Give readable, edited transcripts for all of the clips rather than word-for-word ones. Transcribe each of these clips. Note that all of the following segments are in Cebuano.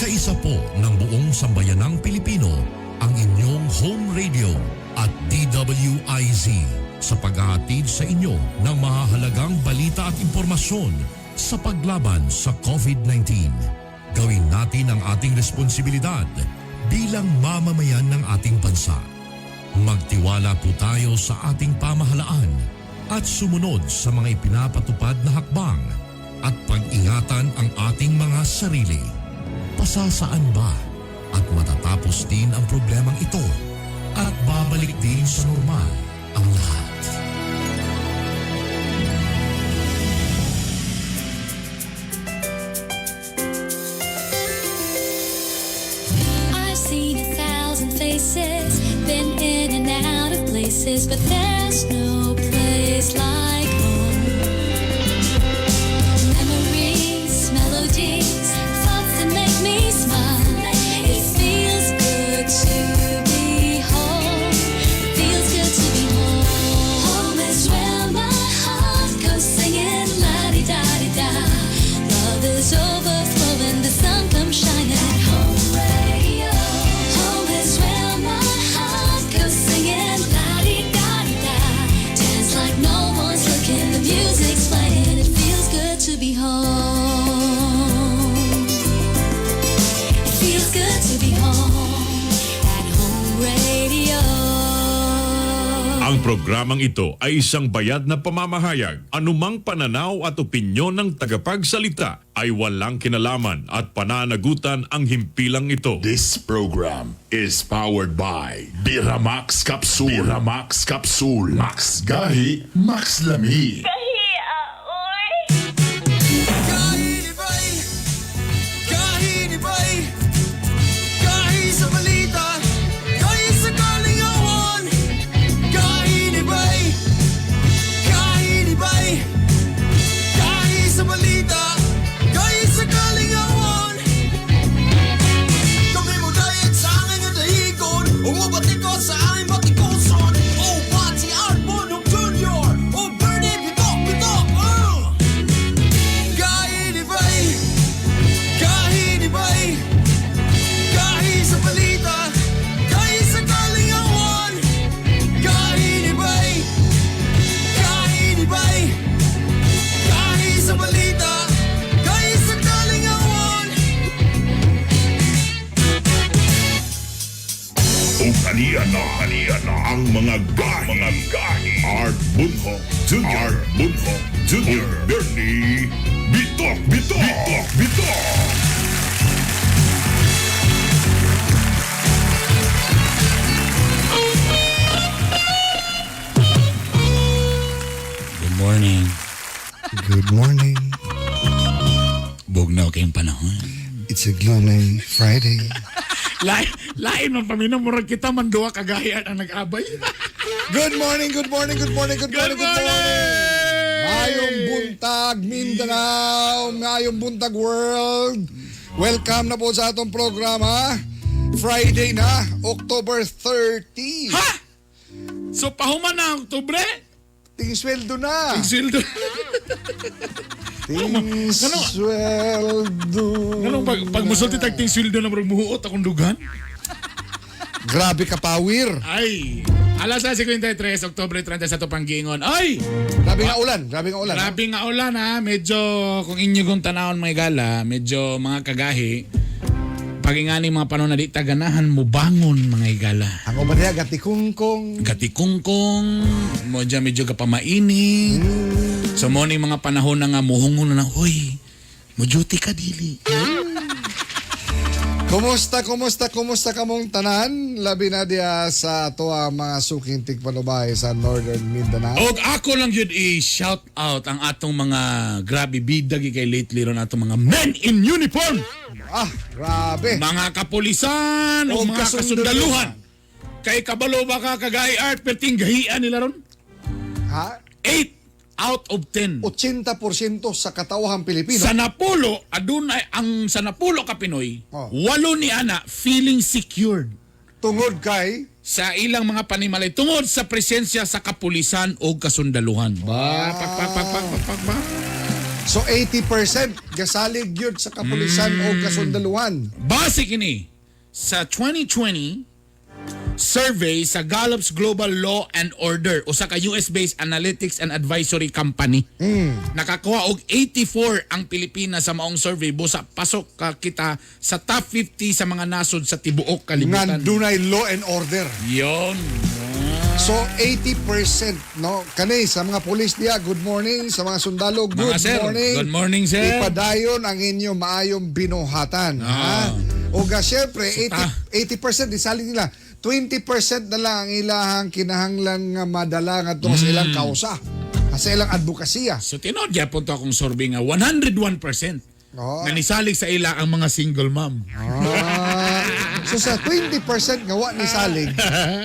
Kaisa po ng buong sambayanang Pilipino ang inyong home radio at DWIZ sa paghahatid sa inyo ng mahahalagang balita at impormasyon sa paglaban sa COVID-19. Gawin natin ang ating responsibilidad bilang mamamayan ng ating bansa. Magtiwala po tayo sa ating pamahalaan at sumunod sa mga ipinapatupad na hakbang at pag-ingatan ang ating mga sarili. Pasasaan ba at matatapos din ang problemang ito at babalik din sa normal ang lahat. I've seen 1,000 faces, been in and out of places, but there's no place like home. Memories, melodies, thoughts that make me smile. It feels good to be home. Feels good to be home. Home is where my heart goes singing la-di-da-di-da. Love is overflowing, the sun comes shining. Home radio. Home is where my heart goes singing la-di-da-di-da. Dance like no one's looking, the music's playing. It feels good to be home. It feels good to be home at Home Radio. Ang programang ito ay isang bayad na pamamahayag. Anumang pananaw at opinyon ng tagapagsalita ay walang kinalaman at pananagutan ang himpilang ito. This program is powered by Biramax Capsule. Biramax Capsule. Max Gahi, Max Lami. Kahinibay, kahinibay, kahi sa balita, kahi sa kalingawan. Kahinibay, kahinibay, kahi sa balita, kahi sa kalingawan. Kami mo dayag sa angin nga dahigon, umubati ko sa aming batikuson. Oh, Pati Art Bonong Jr., oh, Bernie Bitok Bitok, Kahinibay, kahinibay, kahi sa balita, kahi sa kalingawan. Kahinibay, kahinibay, kahi sa balita, kahi sa kalingawan. Ug aniya na ang mga gahi. Art Bunho Jr. Art Bunho Jr. Ug Bernie Bitok Bitok Bitok Bitok. Good morning. Good morning. Bugnaw kayong panahon. It's a gloomy Friday. Lain, lain man paminaw, murag kita man duha kagahian ang nag-abay. Good morning, good morning, good morning, good morning, good morning. Mayong buntag Mindanao, mayong buntag world. Welcome na po sa atong programa. Friday na, October 30. Ha? So pahuman na ang Oktubre? Ting sweldo na. Sweldo. Ting sweldo. Anong pag musulti tag ting sweldo na murag muhuot akong dugan? Grabe ka pawir. Ay, alas 53, Oktubre 30 sa tupang giingon. Ay! Grabe nga ulan, grabe nga ulan. Grabe nga ulan ha. Medyo, kung inyo kong tanawon mga gala, medyo mga kagahi, pagingani mga panahon na di taganahan mo bangon mga igala. Ang uban niya, gatikungkong. Gatikungkong, mo dyan medyo kapamaini. So mo ni mga panahon na nga muhungon na, uy, mo duty ka dili. Kumusta, kumusta, kumusta kamong tanan? Labi na diya sa ato ang mga suking tigpanubay sa Northern Mindanao. Og ako lang yun i-shout out ang atong mga grabe bida gi kay lately ron atong mga men in uniform. Ah, grabe. Mga kapulisan o Og mga kasundaluhan. kasundaluhan. Kay kabalo ba ka kagay art perting gahian nila ron? Ha? 8 out of 10. 80% sa katawahang Pilipino. Sa napulo, adunay ang sa napulo ka Pinoy, Oh. walo ni ana feeling secured Tungod kay sa ilang mga panimalay tungod sa presensya sa kapulisan o kasundaluhan. Ba, pak pak pak pak pak pak. pak. So 80% gasalig yun sa kapulisan o kasundaluhan. Base kini sa 2020 survey sa Gallup's Global Law and Order, usa ka US-based analytics and advisory company. Nakakuha og 84 ang Pilipinas sa maong survey, busa pasok ka kita sa top 50 sa mga nasod sa tibuok Nga kalibutan. dunay law and order. Yon. So 80%, no, kani sa mga pulis diya, good morning, sa mga sundalo, good Mga sir, morning. good morning, sir. Ipadayon ang inyong maayong binuhatan, ha? O ga syempre 80% isali nila. 20% na lang ang ilahang kinahanglan nga madala ngadto sa ilang kausa, sa ilang advokasya. So tinuod gyapon to akong survey nga 101% Oo. nga nisalig sa ila ang mga single mom. Ah. So sa 20% nga wa ni salig,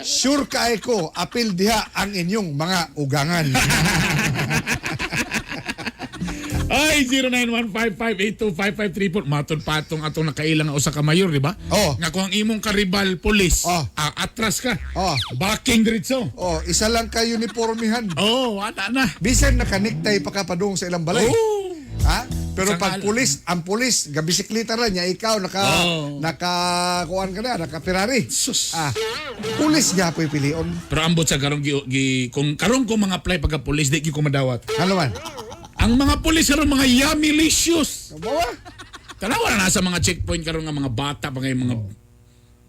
sure kay ko apil diha ang inyong mga ugangan. Ay, 0915582553. Matod patong atong nakailang nga usa ka mayor, di ba? Oo. Nga kung ang imong karibal pulis, Oo. atras ka. Oo. Backing diretso. Oh, isa lang ka uniformihan. Oh, ana na. Bisan nakanektay pa ka padung sa ilang balay. Oh. Ha? Pero Isang pag pulis, ang pulis, gabisikleta ra niya, ikaw naka Oh. naka kuan ka na, naka Ferrari. Sus. Ah, pulis gyapon pilion. Pero ambot sa karong gi, kung karong ko mga apply pagka pulis di gyud ko madawat. Ano man? Ang mga pulis karon mga yummy-licious. Bawa? Tanawa na sa mga checkpoint karon nga mga bata pa ngay mga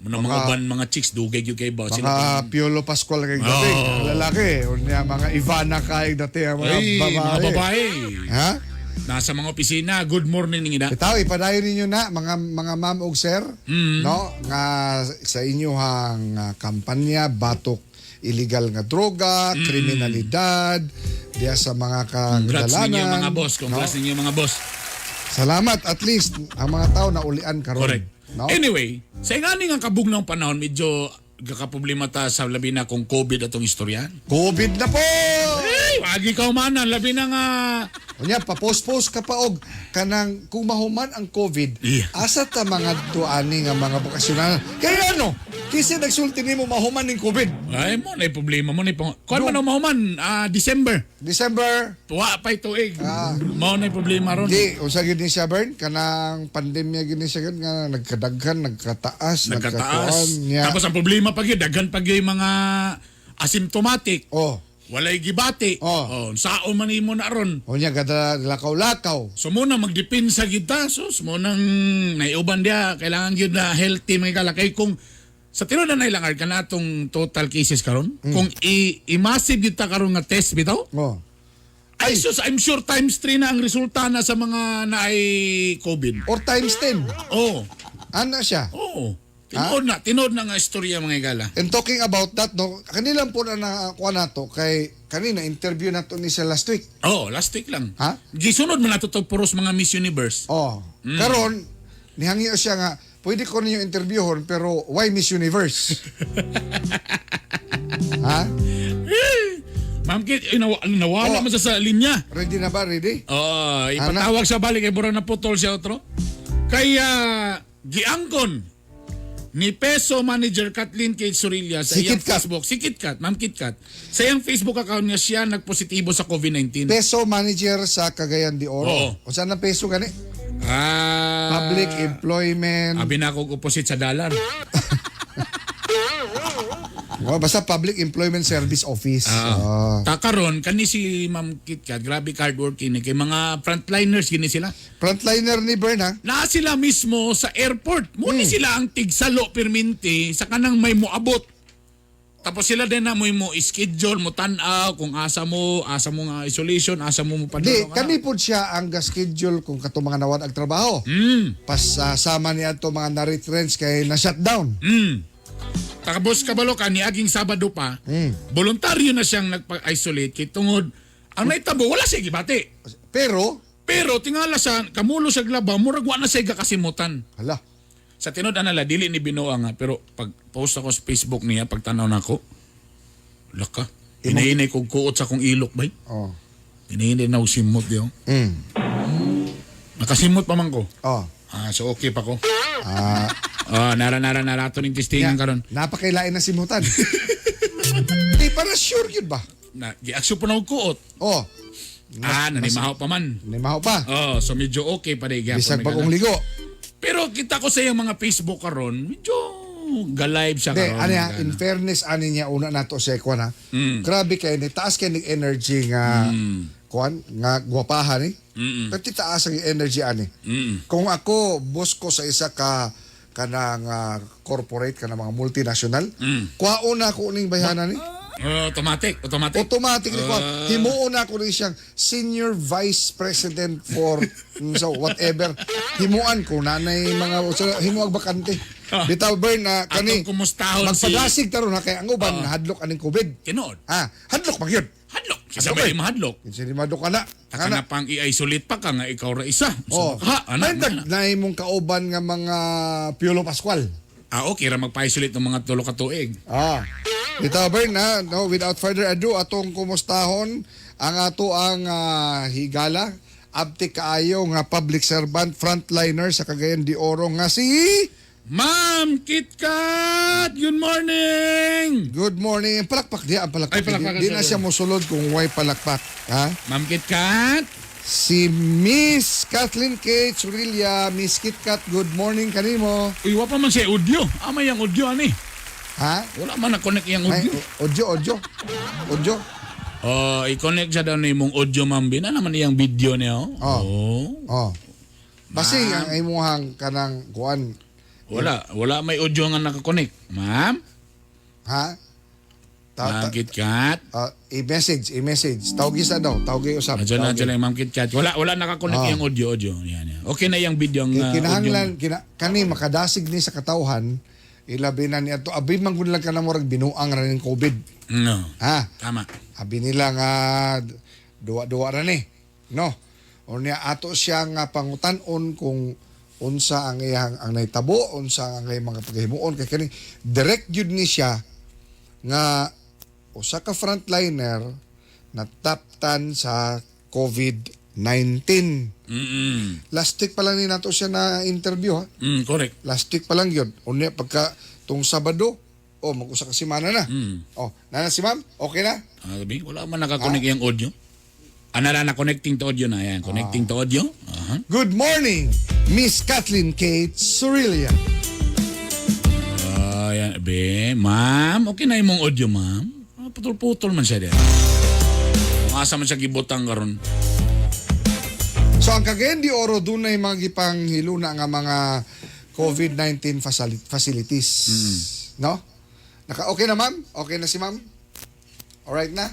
mga uban mga chicks dugay gyud kay ba sila. Mga Piolo Pascual kay dati, Oh. ang lalaki. Unya mga Ivana kay dati ang mga Ay, babae. mga babae. Ha? Nasa mga opisina, good morning ning ina. Bitaw, ipadayon ninyo na mga mga ma'am ug sir, no, nga sa inyong kampanya batok illegal nga droga, kriminalidad, diya sa mga Congrats kagdalanan. ninyo mga boss, congrats no? ninyo mga boss. Salamat at least ang mga tao na ulian karon. Correct. No? Anyway, sa ingani nga kabugnaw panahon medyo gakaproblema ta sa labi na kung COVID atong istorya. COVID na po. Ay, wagi ka umanan, labi na nga Unya pa-post-post ka pa og kanang kung mahuman ang COVID, Iya. asa ta mga tuani nga mga bokasyonal. Kaya ano? Kasi nagsulti nimo mahuman ning COVID. Ay mo na problema mo ni pang. Kuan man ang mahuman December. December. Tuwa pa'y tuig. Mao na problema ron. Di, unsa gyud ni siya Bern? Kanang pandemya gyud ni siya gyud nga nagkadaghan, nagkataas, Nagkataas. nagkakuan niya. Tapos ang problema pa gyud daghan pa gyud mga asymptomatic. Oh, Walay gibati. Oh. Oh, sao man nimo na ron. unya gada lakaw-lakaw. So muna magdipinsa kita sus mo nang naiuban dia kailangan gyud na healthy mga kalakay kung sa tinuod na nailangar ka na atong total cases karon kung i-massive gyud ta karon nga test bitaw. Oh. Ay sus, I'm sure times 3 na ang resulta na sa mga naay COVID. Or times 10. Oh. Ana siya. Oo. Tinuod na nga istorya mga igala. And talking about that, no, kanilang po na nakuha nato kay kanina interview nato ni siya last week. Oh, last week lang. Ha? Gisunod man nato to puros mga Miss Universe. Oh. Karon nihangyo siya nga pwede ko ninyo interviewon pero why Miss Universe? Ha? Ma'am Kit, eh, nawala Oh. man sa linya. Ready na ba? Ready? Oh, ipatawag sa balik kay murag naputol siya otro. Kaya giangkon ni Peso Manager Kathleen Kate Surilla sa Si iyang Kit Kat. Facebook, si Kit Kat, Ma'am Kit Kat, sa iyang Facebook account niya siya nagpositibo sa COVID-19. Peso manager sa Cagayan de Oro. Oo. Unsa na peso gani? Ah, Public employment. Abi na akong opposite sa dollar. Oh, basta Public Employment Service Office. Ah. Takaron kani si Ma'am Kit Kat, grabe hard working ni kay mga frontliners gini sila. Frontliner ni Bern ha. Naa sila mismo sa airport. Muni sila ang tigsalo perminti sa kanang may moabot. Tapos sila din na mo mo schedule mo tan-aw kung asa mo nga isolation, asa mo mo Di, padulong. kani po siya ang ga-schedule kung katong mga nawad ang trabaho. Pas sama niya ato mga na-retrench kay na-shutdown. Tapos kabalo ka niaging Sabado pa, voluntaryo na siyang nagpa-isolate kay tungod ang naitabo wala siya gibati. Pero, Pero tingala sa kamulo sa glaba, murag wa na siya gakasimutan. hala, Sa tinod anala dili ni Binoa nga pero pag post ako sa Facebook niya pag tanaw nako. Laka. Hinahinay kog kuot sa akong ilok bay. oh. Hinahinay na og simot diyo. Nakasimot pa man ko. Oh. Ah, so okay pa ko. Ah, nara nara nara ato ning testingan karon. Napakailain na simutan. Di, para sure yun ba? Na giaksyo po na og kuot. Oh. Ah, nanimahaw pa man. Nimahaw pa. Oh, so medyo okay pa rin. Bisag bagong ligo. Pero kita ko sa iyang mga Facebook karon, medyo ga-live siya Hindi, karon. ano ya, in fairness, ani niya, una nato siya, kuan ha. Grabe kay ni, taas kay ni energy nga, kuan, nga gwapahan eh. Pero ti taas ang energy ani. Kung ako, boss ko sa isa ka, kanang corporate, kanang mga multinational, kuhaon na ako ning bayhanan ni. Oh, automatic, automatic. Automatic ni kuha. Himuon na ako ni siyang senior vice president for so whatever. Himuan ko nanay mga so, himuag bakante. Bitaw Bern na kani Atong kumustahon si- magpadasig taron ha kay ang uban nahadlok aning COVID. Tinuod. Ha, hadlok man gyud. Hadlok. Kasi may mahadlok. Kinsa ni madok ana. Taka na pang i-isolate pa ka nga ikaw ra isa. Oh, So, ha, ana, may ana. na imong kauban nga mga Piolo Pascual. Ah, okay ra magpa-isolate ng mga tulo ka tuig. Ah. Bitaw Bern ha, no, without further ado atong kumustahon ang ato ang higala abtik kaayo nga public servant frontliner sa Cagayan de Oro nga si Ma'am KitKat, good morning. Good morning. Ang palakpak diya, ang palakpak. Ay, palakpak, Di, di na sorry. siya mosulod kung way palakpak. Ha? Ma'am KitKat. Si Miss Kathleen K. Churilla, Miss KitKat, good morning kanimo. Uy, wa pa man siya audio. Amay ang audio ani. Ha? Wala man na-connect iyang Ay, audio. audio, audio. Audio. Oh, i-connect siya daw na imong audio, ma'am. Bina naman iyang video niya. Oh. Oh. Oh. Oh. Basi ang imuhang kanang kuan, Wala, wala may audio nga nakakonect. Ma'am? ha? Ta, Ma'am ta, KitKat. I-message, i-message. Tawag isa daw, tawag usap. Andiyan na, Tawag. andiyan na, Ma'am KitKat. Wala, wala nakakonect Oh. yung audio, audio. Yan, yan. Okay na yung video ang Kay audio. kinahanglan kani makadasig ni sa katawhan ilabi na ni ato abi man gud lang ka na murag binuang ra ning COVID. No. Ha? Tama. Abi nila nga duwa-duwa ra ni. No. O niya ato siya nga pangutan-on kung unsa ang iyang ang nahitabo, unsa ang iyang mga paghimuon kay kani direct gyud ni siya nga usa ka frontliner na taptan sa COVID-19. Last week pa lang ni nato siya na interview ha. Correct. Last week pa lang yun. Unya pagka tong Sabado, oh mag-usa ka semana na. Oh, nana si ma'am, okay na? Ah, sabi, wala man nakakonect yung audio. Ana na, connecting to audio na. Yan, connecting to audio. Aha. Good morning, Miss Kathleen Kate Surilia. Ah, yan, be, ma'am, okay na imong audio, ma'am. Ah, putol-putol man siya din. Asa man siya gibutang karon. So ang Cagayan de Oro dunay mga gipanghiluna nga mga COVID-19 facilities. No? Naka okay na ma'am? Okay na si ma'am? Alright na?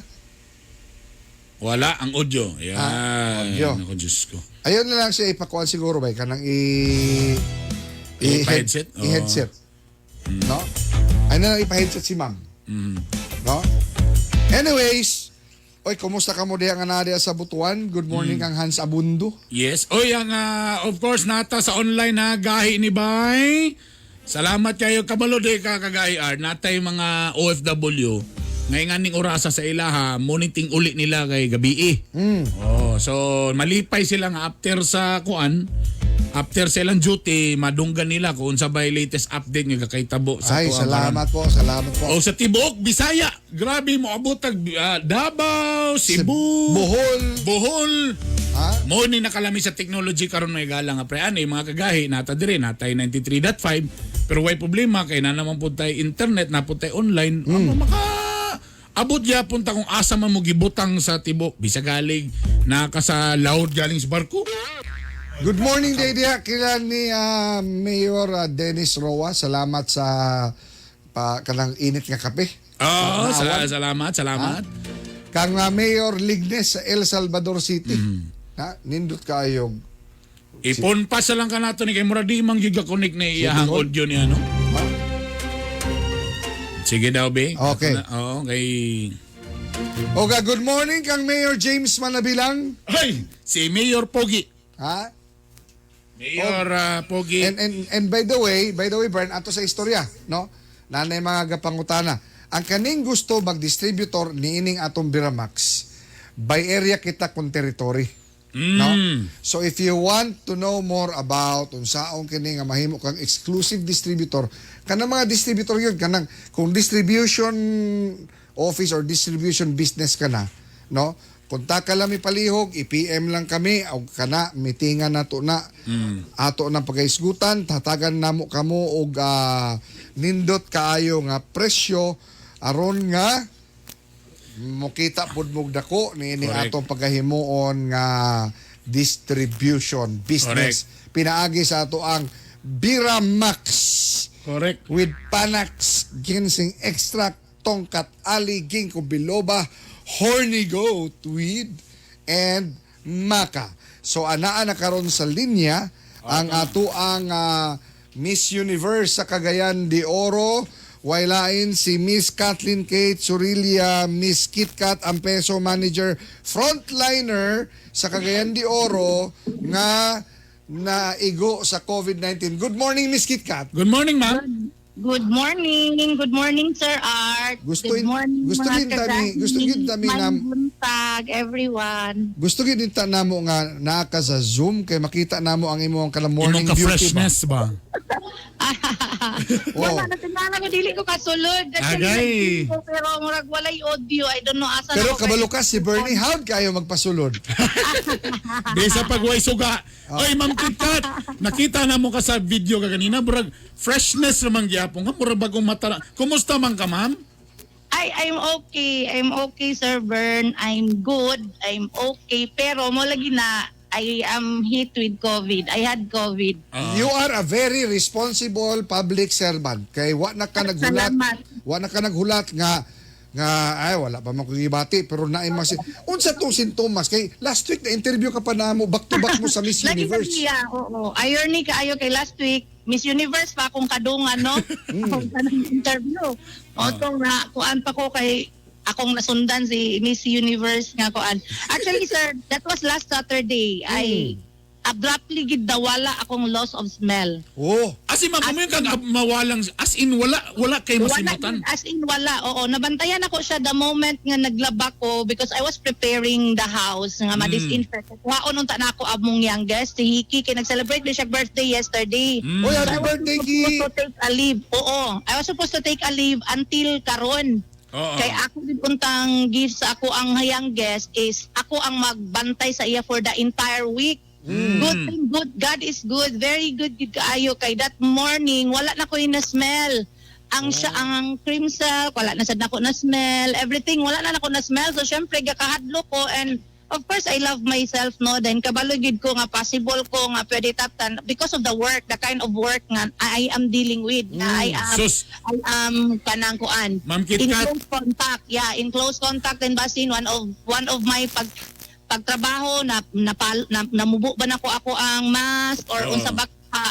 Wala ang audio. Yan. Ah, audio. Ako, Diyos ko. Ayun na lang siya ipakuan siguro ba kanang i I-headset? Oo. I-headset. No? Ayun na lang ipa-headset si ma'am. No? Anyways, oy, kumusta ka mo diha nga naa diha sa Butuan? Good morning kang Hans Abundo. Yes. Oy, ang of course nata sa online ha gahi ni Bay. Salamat kayo kabalo de ka kagahi R. Natay mga OFW. Ngayon nga ning orasa sa ilaha, moniting uli nila kay gabi. Oh, so malipay sila nga after sa kuan, after sa ilang duty, madunggan nila kung unsa bay latest update nga kakahitabo sa Ay, tuang salamat po, salamat po. karon. Oh, sa tibuok Bisaya, grabe mo abot tag Davao, Cebu, Bohol. Bohol. Ha? Mo ni nakalami sa technology karon may galang nga pre ani mga kagahi nata diri natay 93.5 pero way problema kay na naman pud tay internet na pud tay online amo maka abot gyapon ta kung asa man mo gibutang sa tibok bisag galing naka sa laod galing sa barko. Good morning day diha kila ni Mayor Dennis Roa. Salamat sa pa kanang init nga kape. Oh, salamat, salamat. Kang Mayor Lignes sa El Salvador City. Ha, nindot kaayog. Ipon pa sa lang kanato ni kay mura di man gyud connect na iyahang Hall? audio niya no. Ha? Sige daw be. Okay. Oo, kay Oga, good morning kang Mayor James Manabilang. Ay, si Mayor Pogi. Ha? Mayor Pogi. And by the way, Bern, ato sa istorya, no? Nanay mga gapangutana. Ang kaning gusto mag-distributor niining atong Biramax, by area kita kung territory. No? So if you want to know more about unsaon kini nga mahimo kang exclusive distributor, kanang mga distributor yun kanang kung distribution office or distribution business ka na, no? Kontaka lang mi palihog, i-PM lang kami og kana mitingan nato na. Ato nang pagaisgutan, tatagan namo kamo og nindot kaayo nga presyo aron nga mokita pud mog dako niini atong pagahimuon nga distribution business. Pinaagi sa ato ang Biramax with Panax ginseng extract, tongkat ali, ginkgo biloba, horny goat weed, and maca. So anaa na karon sa linya ang ato ang Miss Universe sa Cagayan de Oro, waylain si Miss Kathleen Kate Surilia, Miss KitKat Ampeso Manager, frontliner sa Cagayan de Oro nga naigo sa COVID-19. Good morning, Miss KitKat. Good morning, ma'am. Good morning. Good morning, Sir Art. Gusto Good morning, gusto mga gin tami- gusto gin tami Maayong buntag, everyone. Gusto gid ta namo nga naa ka sa Zoom kay makita namo ang imong kala morning Imong ka beauty ba. freshness ba? Oh. Wala na tinala ko, dili ko kasulod. Actually, Agay. nag-zoom ko, pero murag walay audio. I don't know asa Pero na ko. kabalo ka si Bernie, how kayo magpasulod? Di sa pagway suga. Oy, Ma'am KitKat, nakita na mo ka sa video ka kanina, murag freshness naman gyapon ka, murag bagong mata. Kumusta man ka, ma'am? Ay, I'm okay. I'm okay, Sir Bern. I'm good. I'm okay. Pero mo lagi na, I am hit with COVID. I had COVID. You are a very responsible public servant. Kay wa na ka naghulat. Salamat. Wa na ka naghulat nga nga ay wala pa man ko gibati pero naay mas unsa tong sintomas kay last week na interview ka pa namo, back to back mo sa Miss Lagi Universe. lagi, yeah, oo. Irony kaayo kay last week, Miss Universe pa akong kadungan, no? Akong kanang interview. Otong na, kuan pa ko kay akong nasundan si Miss Universe nga kuan. Actually, sir, that was last Saturday. I abruptly gid nawala akong loss of smell. Oh, As in, ma'am, kung kang mawalang, as in, wala, wala kay Wala, masimutan. as in wala. Oo, nabantayan ako siya the moment nga naglaba ko because I was preparing the house nga ma-disinfect. Kuhaon unta na ako among youngest, si Hiki, kay nag-celebrate din siya birthday yesterday. Oy, happy I was birthday, Ki. supposed to take a leave. Oo, I was supposed to take a leave until karon. Oo. Kay ako din untang gift sa ako ang youngest is ako ang magbantay sa iya for the entire week. Good thing, good. God is good. Very good gid kaayo kay that morning wala na ko na smell. Ang siya ang cream silk, wala na sad nako na smell. Everything wala na nako na smell. So syempre gakahadlo ko and of course I love myself, no, then kabalo gid ko nga possible ko nga pwede taptan because of the work, the kind of work nga I am dealing with nga I am Sus. I am kanang kuan. Ma'am In KitKat. close contact, yeah, in close contact and basin one of my pagtrabaho na na, na namubo ba nako ako ang mask or Oo. unsa ba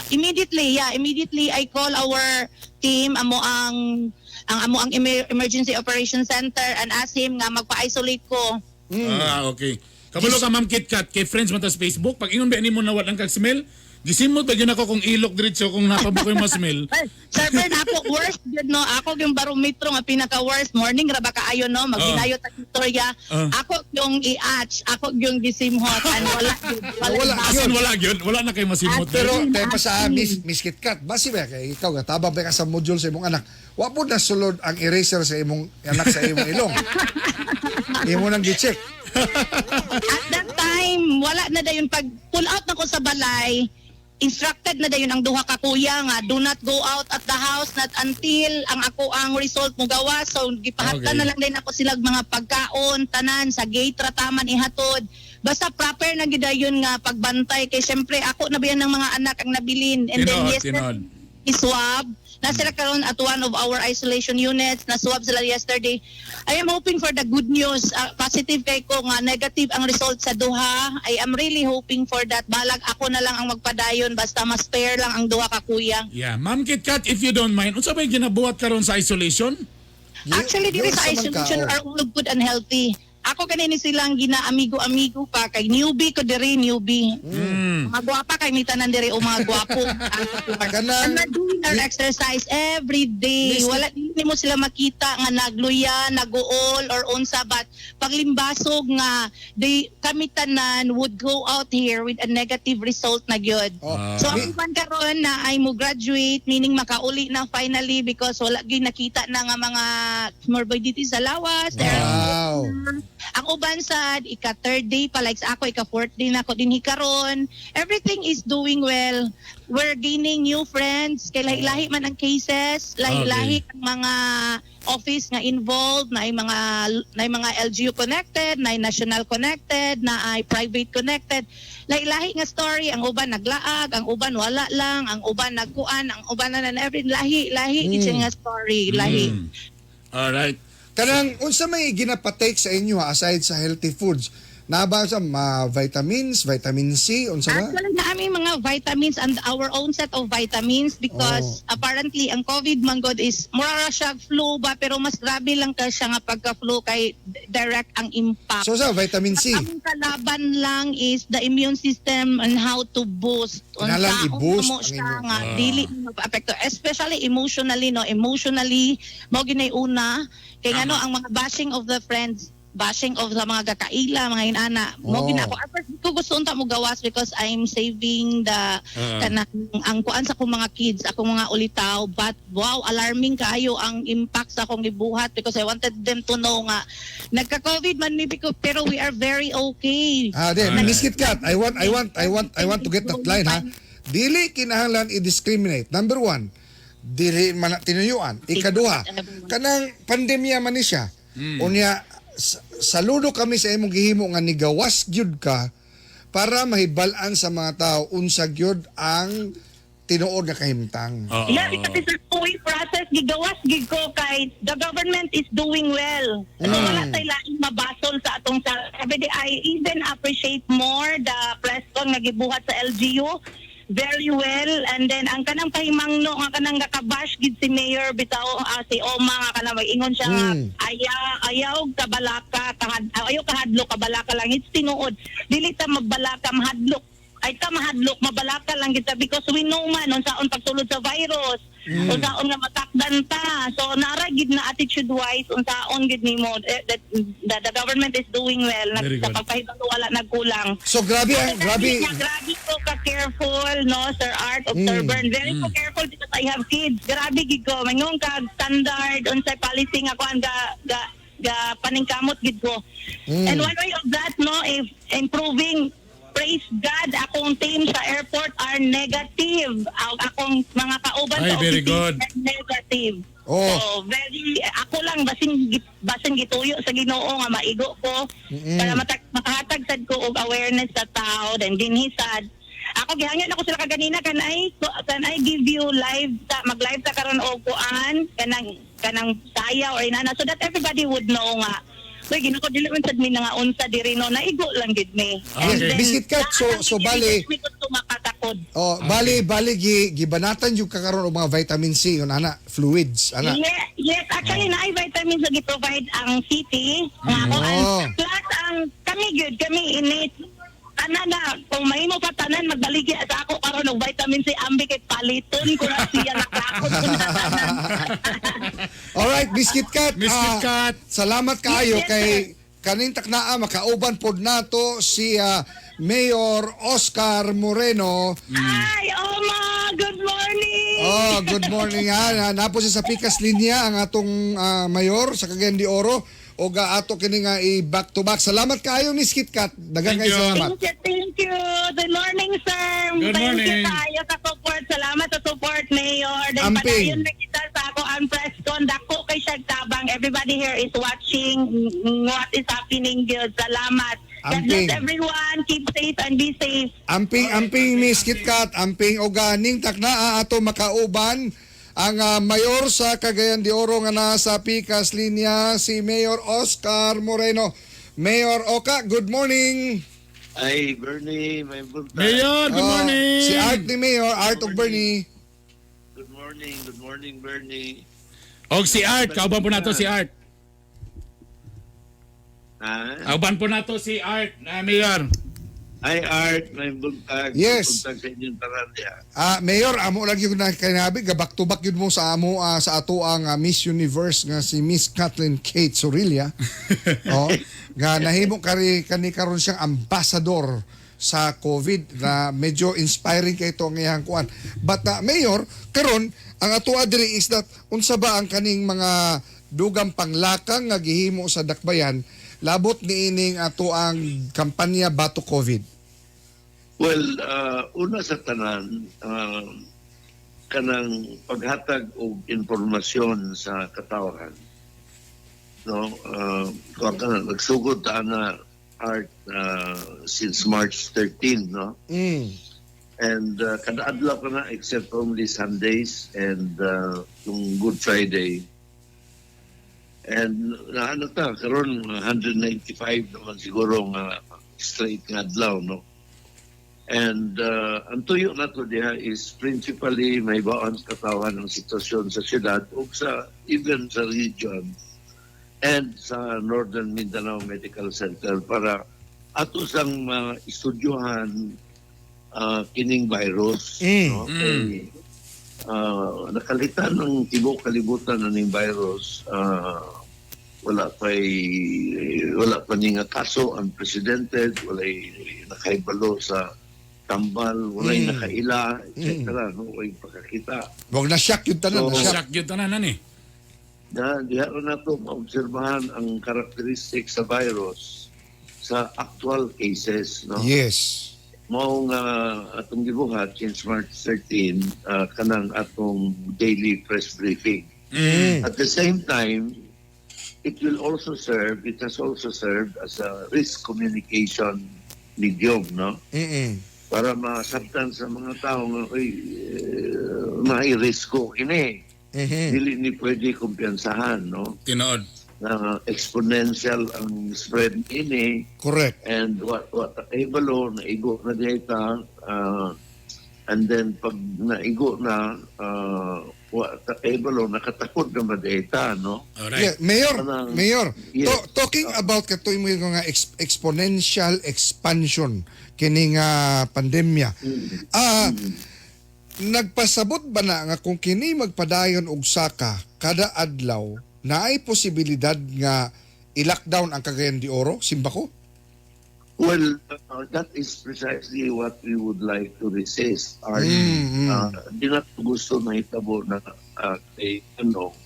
immediately, yeah, immediately I call our team, amo ang amo ang emergency operation center and ask him nga magpa-isolate ko. Ah, okay. Kabalo ka, Ma'am KitKat, kay friends man ta sa Facebook, pag ingon ba ni mo na walang kag smell, gisimot ba yun ako kung ilok diretso kung napabo ko yung ma-smell. Well, Sir Bern, ako worst yun, no? Ako yung barometro nga pinaka-worst. Morning, ra ba kaayo, no? Magbinayo ta istorya. Ako yung i-atch, ako yung gisimhot, and wala, yun. Wala, Wala wala. As in, wala yun. Wala na kay masimot. Pero te pa sa Miss KitKat, basi ba kay ikaw gatabang ba ka sa module sa imong anak. Wa po na sulod ang eraser sa imong anak sa imong ilong. Imo nang gi-check. At that time, wala na dayon. Pag pull out na ko sa balay, instructed na dayon ang duha ka kuya nga do not go out at the house not until ang ako ang result mo gawa. So gipahatdan na lang din ako sila mga pagkaon, tanan sa gate ra taman ihatod. Basta proper na gid dayon nga pagbantay kay syempre ako na biyan ng mga anak ang nabilin. And then Tinuod, yes, tinuod. iswab. Na sila karon at one of our isolation units. Na-swab sila yesterday. I am hoping for the good news. Positive kay ko nga negative ang result sa duha. I am really hoping for that. Balag ako na lang ang magpadayon basta mas fair lang ang duha ka kuya. Yeah, Ma'am KitKat, if you don't mind, unsa ba yung ginabuhat karon sa isolation? Actually, diri sa Giunsa man ka, isolation oh. are all good and healthy. Ako kanini silang gina-amigo-amigo pa kay newbie ko diri, newbie. Mga gwapa kay mi tanan diri o mga gwapo. Kanang- And we're doing our exercise every day. Miss- Wala ni nimo sila makita nga nagluya, naguol or unsa, but paglimbasog nga they kami tanan would go out here with a negative result na gyud. Oh. So ang uban karon na ay mo graduate, meaning makauli na finally because wala gyud nakita na nga mga morbidity sa lawas. Ang uban sad ika third day pa, like sa ako ika fourth day na ako dinhi karon. Everything is doing well. We're gaining new friends kay lahi-lahi man ang cases, lahi-lahi ang mga office nga involved, na ay mga LGU connected, na ay national connected, na ay private connected. Lahi-lahi nga story, ang uban naglaag, ang uban wala lang, ang uban nagkuan, ang uban na na every lahi lahi mm. nga story, lahi. Alright. Kanang unsa may ginapatake sa inyo ha, aside sa healthy foods? Naa ba sa mga vitamins, vitamin C, unsa ba? Actually, naa mi mga vitamins and our own set of vitamins because apparently ang COVID man god is mura ra siya flu ba, pero mas grabe lang ka siya nga pagka-flu kay direct ang impact. So sa vitamin C. Ang kalaban lang is the immune system and how to boost. Kinahanglan Unsa i-boost mo ang siya immune. nga dili maapekto, especially emotionally, no? Emotionally mao ginay una kay ngano ang mga bashing of the friends, bashing of the mga kakaila, mga inana mo gina ako. At first, di ko gusto unta mo gawas because I'm saving the kanang ang kuan sa akong mga kids, akong mga ulitaw, but wow, alarming kaayo ang impact sa akong gibuhat because I wanted them to know nga nagka-COVID man mi pero we are very okay. Ah, di, Miss Kit Kat, I want to get that line ha. Dili kinahanglan i-discriminate. Number one, dili man na tinuyuan. Ikaduha, kanang pandemya man ni siya. Unya, saludo kami sa imong gihimo nga nigawas gyud ka para mahibal-an sa mga tao unsa gyud ang tinuod nga kahimtang. Yeah, because it's a two-way process. Gigawas gid ko kay the government is doing well. So wala tay laing mabasol sa atong sa every day. I even appreciate more the press con nga gibuhat sa LGU very well, and then ang kanang pahimangno nga kanang gakabash gid si Mayor bitaw, si Oma, nga kanang mag-ingon siya nga ayaw kabalaka kahad, ayaw kahadlok, kabalaka lang. It's tinuod, dili ta magbalaka, mahadlok ay ta mahadlok, mabalaka lang kita because we know man unsaon pagsulod sa virus, unsaon nga matakdan ta. So nara gid na attitude wise unsaon gid nimo, eh, that the government is doing well. Very Nag, sa good. pagpahibalo wala nagkulang. So grabe ang grabe. Nga, grabe ko ka careful, no, Sir Art of Sir Bern. Very ko careful because I have kids. Grabe gid ko. Mangon ka standard unsay policy nga kuan ga ga ga paningkamot gid ko. And one way of that, no, if improving, praise God, akong team sa airport are negative. Ang akong mga kauban Ay, sa very office good. are negative. Oh. So, very, ako lang basin basin gituyo sa Ginoo nga maigo ko para makahatag sad ko og awareness sa tao, then dinhi sad. Ako gihangyo na ko sila kaganina, can I give you live ta, mag-live ta karon og kuan kanang kanang saya or inana so that everybody would know nga. Uy, Ginoo ko, dili man sad mi nga unsa diri, no, naigo lang gid mi. Okay. Biscuit Cat, so bali- mi gusto makatakod. Oh, bali bali gi gibanatan yung kakaroon og mga vitamin C yun ana, fluids ana. Yeah, yes, actually naay vitamins na gi-provide ang city. Nga ako ang plus ang kami gyud kami init tanan na kung mahimo pa tanan magbaligya sa ako karon og vitamin C ambi kay paliton ko na siya, nakakot ko na tanan. Alright, Biscuit Cat. Miss Kit Kat. Salamat kaayo Yes, kay kaning taknaa makauban pod nato si Mayor Oscar Moreno. Ay, Oma, good morning. Oh, good morning ha. Naa po siya sa pikas linya ang atong mayor sa Cagayan de Oro o ato kini nga i back to back. Salamat kaayo, Miss Kit Kat. Daghang Thank kaayo you. salamat. Thank you, thank you. Good morning, sir. Good Thank morning. you kaayo sa support. Salamat sa support, Mayor. Then Amping. padayon na kita sa ako ang press con. Dako kay siya tabang. Everybody here is watching what is happening. Good. Salamat. God bless Amping. everyone. Keep safe and be safe. Amping, amping, Miss Kit Kat, amping og ning taknaa ato makauban ang mayor sa Cagayan de Oro nga nasa pikas linya, si Mayor Oscar Moreno. Mayor Oka, good morning. Ay, Bernie, may buntag. Mayor, good morning. Si Art ni Mayor, Art og Bernie. Good morning, Bernie. Og si Art, kauban po nato si Art. Ha? Kauban po nato si Art, na Mayor. Hi, Art. May buntag. Yes. Buntag sa inyong tanan diha. Ah, Mayor, amo lang yung kinabi, gabak to back yun mo sa amo sa ato ang Miss Universe nga si Miss Kathleen Kate Sorilla. Oh, nga nahimo kari kani karon siyang ambassador sa COVID na medyo inspiring kay ito ang iyang kuan. But Mayor, karon ang ato diri is that unsa ba ang kaning mga dugang panglakang nga gihimo sa Dakbayan labot niining ato ang kampanya Bato COVID? Well, una sa tanan, kanang paghatag og informasyon sa katawhan. No, kuwan ka na, nagsugod ta na, Art, since March 13, no? And kada adlaw ka na except only Sundays and yung Good Friday. And naano ta karon 195 naman siguro nga straight nga adlaw, no? And ang tuyo nato diha is principally may baon sa katawan ang sitwasyon sa syudad ug sa even sa region and sa Northern Mindanao Medical Center para ato sang maistudyohan kining virus, no? Kay, nakalitan ng tibuok kalibutan na ning virus, wala pa ni nga kaso unprecedented, walay nakahibalo sa tambal, walay nakaila, etc., no? Walay pakakita. Wag na shock yung tanan, So, na shock. Shock yun tanan eh. Na diha na nato maobserbahan ang characteristics sa virus sa actual cases, no? Yes. Mao nga atong gibuhat since March 13, kanang atong daily press briefing. At the same time, it has also served as a risk communication medium, no? Para masabtan sa mga tao nga, "Uy, may risko kini. Dili ni pwede kumpiyansahan," no? Tinuod. Na exponential ang spread ini. And what kahibalo, naigo na data, and then pag naigo na, what kahibalo, nakatakod na data, no? Yeah, Mayor, Kanang- Mayor, Yes. talking about kato mo yung nga exponential expansion kini nga pandemya. Nagpasabot ba na nga kung kini magpadayon og saka kada adlaw, naay posibilidad nga i-lockdown ang Cagayan de Oro, Simbako? Well, that is precisely what we would like to resist. Art. Di na gusto na hitabo na kay, ano,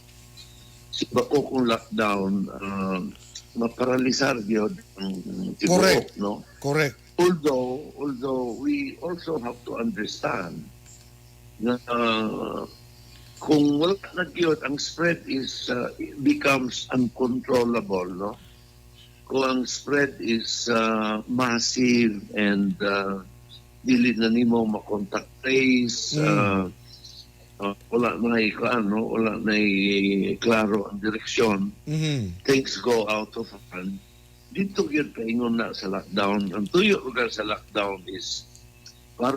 simbako kung lockdown, maparalisar yun ang tibuok, no? Correct. Although we also have to understand na kung wala na gyud, ang spread is becomes uncontrollable, no? Kung ang spread is massive and dili na nimo makontact trace, wala na ano, wala na klaro ang direksyon, things go out of hand. Dito gyud paingon na sa lockdown. Ang tuyo lugar sa lockdown is para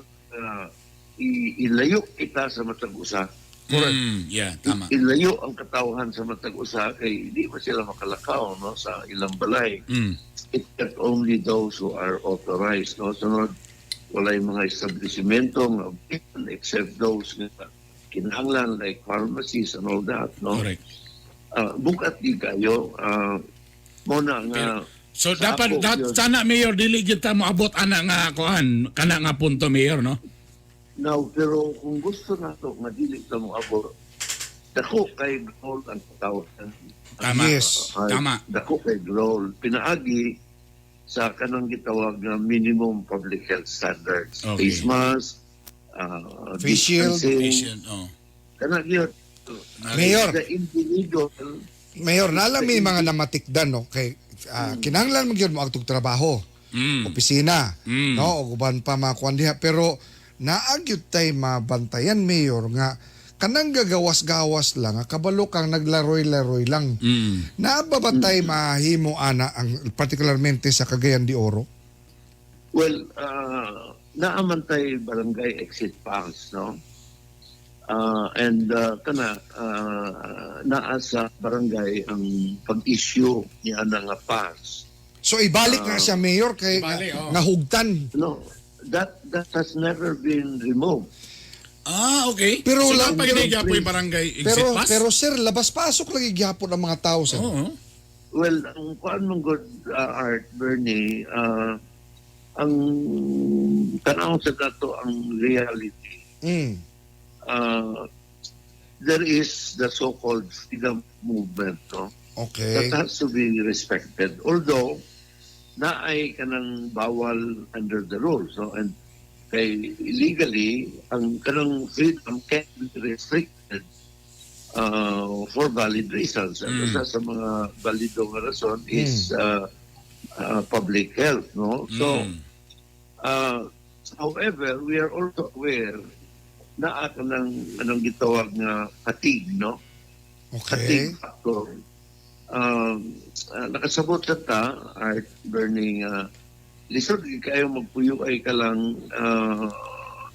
ilayo kita sa matag usa. Correct. Yeah, tama. Ilayo ang katawhan sa matag usa kay di ba sila makalakaw, no, sa ilang balay. Except only those who are authorized, no? Sunod, walay mga establishmento nga open except those nga kinahanglan like pharmacies and all that, no? Correct. Bukat di kayo, mo na nga So sa dapat ako, dat, yun. sana, Mayor, dili gyud ta moabot ana nga kuan kana nga punto, Mayor, no? Now, pero kung gusto nato nga dili ta moabot, dako kay role ang katawhan. Tama. Yes. Ay, Tama. dako kay role pinaagi sa kanang gitawag nga minimum public health standards. Okay. Face mask, Face shield. distancing. Face shield, oh. Kana gyud. Mayor. The individual. Mayor, naalam may mga namatikdan, no, kay kinahanglan mo gyud mo agtog trabaho, opisina, no, ug uban pa mga kuan diha, pero naa gyud tay mabantayan, Mayor, nga kanang gagawas-gawas lang, nga kabalo kang naglaroy-laroy lang. Naa ba ba tay mahimo ana ang particularmente sa Cagayan de Oro? Well, naa man tay barangay exit pass, no? And kana naa sa barangay ang pag-issue niya nga pass. So ibalik na siya, Mayor, kay Ibalik, oh. nga hugtan. No, that has never been removed. Ah, okay. Pero so, lang- pag pero- pero, barangay exit Pero pass? pero sir, labas-pasok lagi gyapon ang mga tao, sir. Oo. Well, ang kuan mong good, Art, Bernie, ang tanaw sa dato ang reality. There is the so-called freedom movement, no? Okay. That has to be respected. Although, naay kanang bawal under the rules, no? And kay legally, ang kanang freedom can be restricted for valid reasons. At isa sa mga valido nga rason is public health, no? So, however, we are also aware na kanang anong gitawag nga fatigue, no? Okay. Fatigue factor. Nakasabot sa ta, Art, Bernie, lisod gyud kayo magpuyo ay ka lang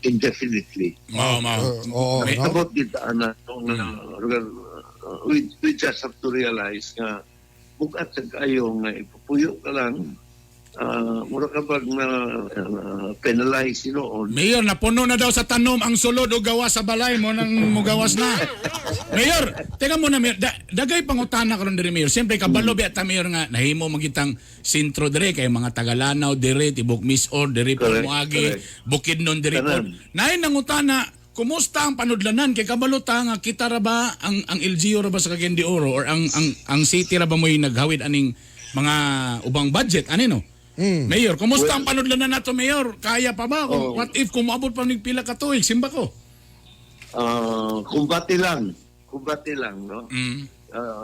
indefinitely. Mao, mao. Oo, no? Nakasabot gyud ta ana nga we just have to realize nga bugat sa kayo nga ipupuyo ka lang, mura ka bag na penalize noon. Mayor, napuno na daw sa tanom ang sulod o gawas sa balay mo nang mugawas na. Mayor, teka muna, Mayor. Dagay pangutana karon diri, Mayor. Siyempre kabalo biya ta, Mayor, nga nahimo magitang sentro diri kay mga Tagalanaw diri, tibok Misor diri po moagi, Bukidnon diri po. Tanan. Naay nangutana, kumusta ang panudlanan kay kabalo ta nga kita ra ba ang LGU ra ba sa Cagayan de Oro or ang city ra ba mo'y naghawid aning mga ubang budget ani, no? Mayor, kumusta ang panudlanan nato, Mayor? Kaya pa ba? Kung, Oh. what if kung moabot pa ning pila ka tuig, simba ko? Kumbate lang. Kumbate lang, no?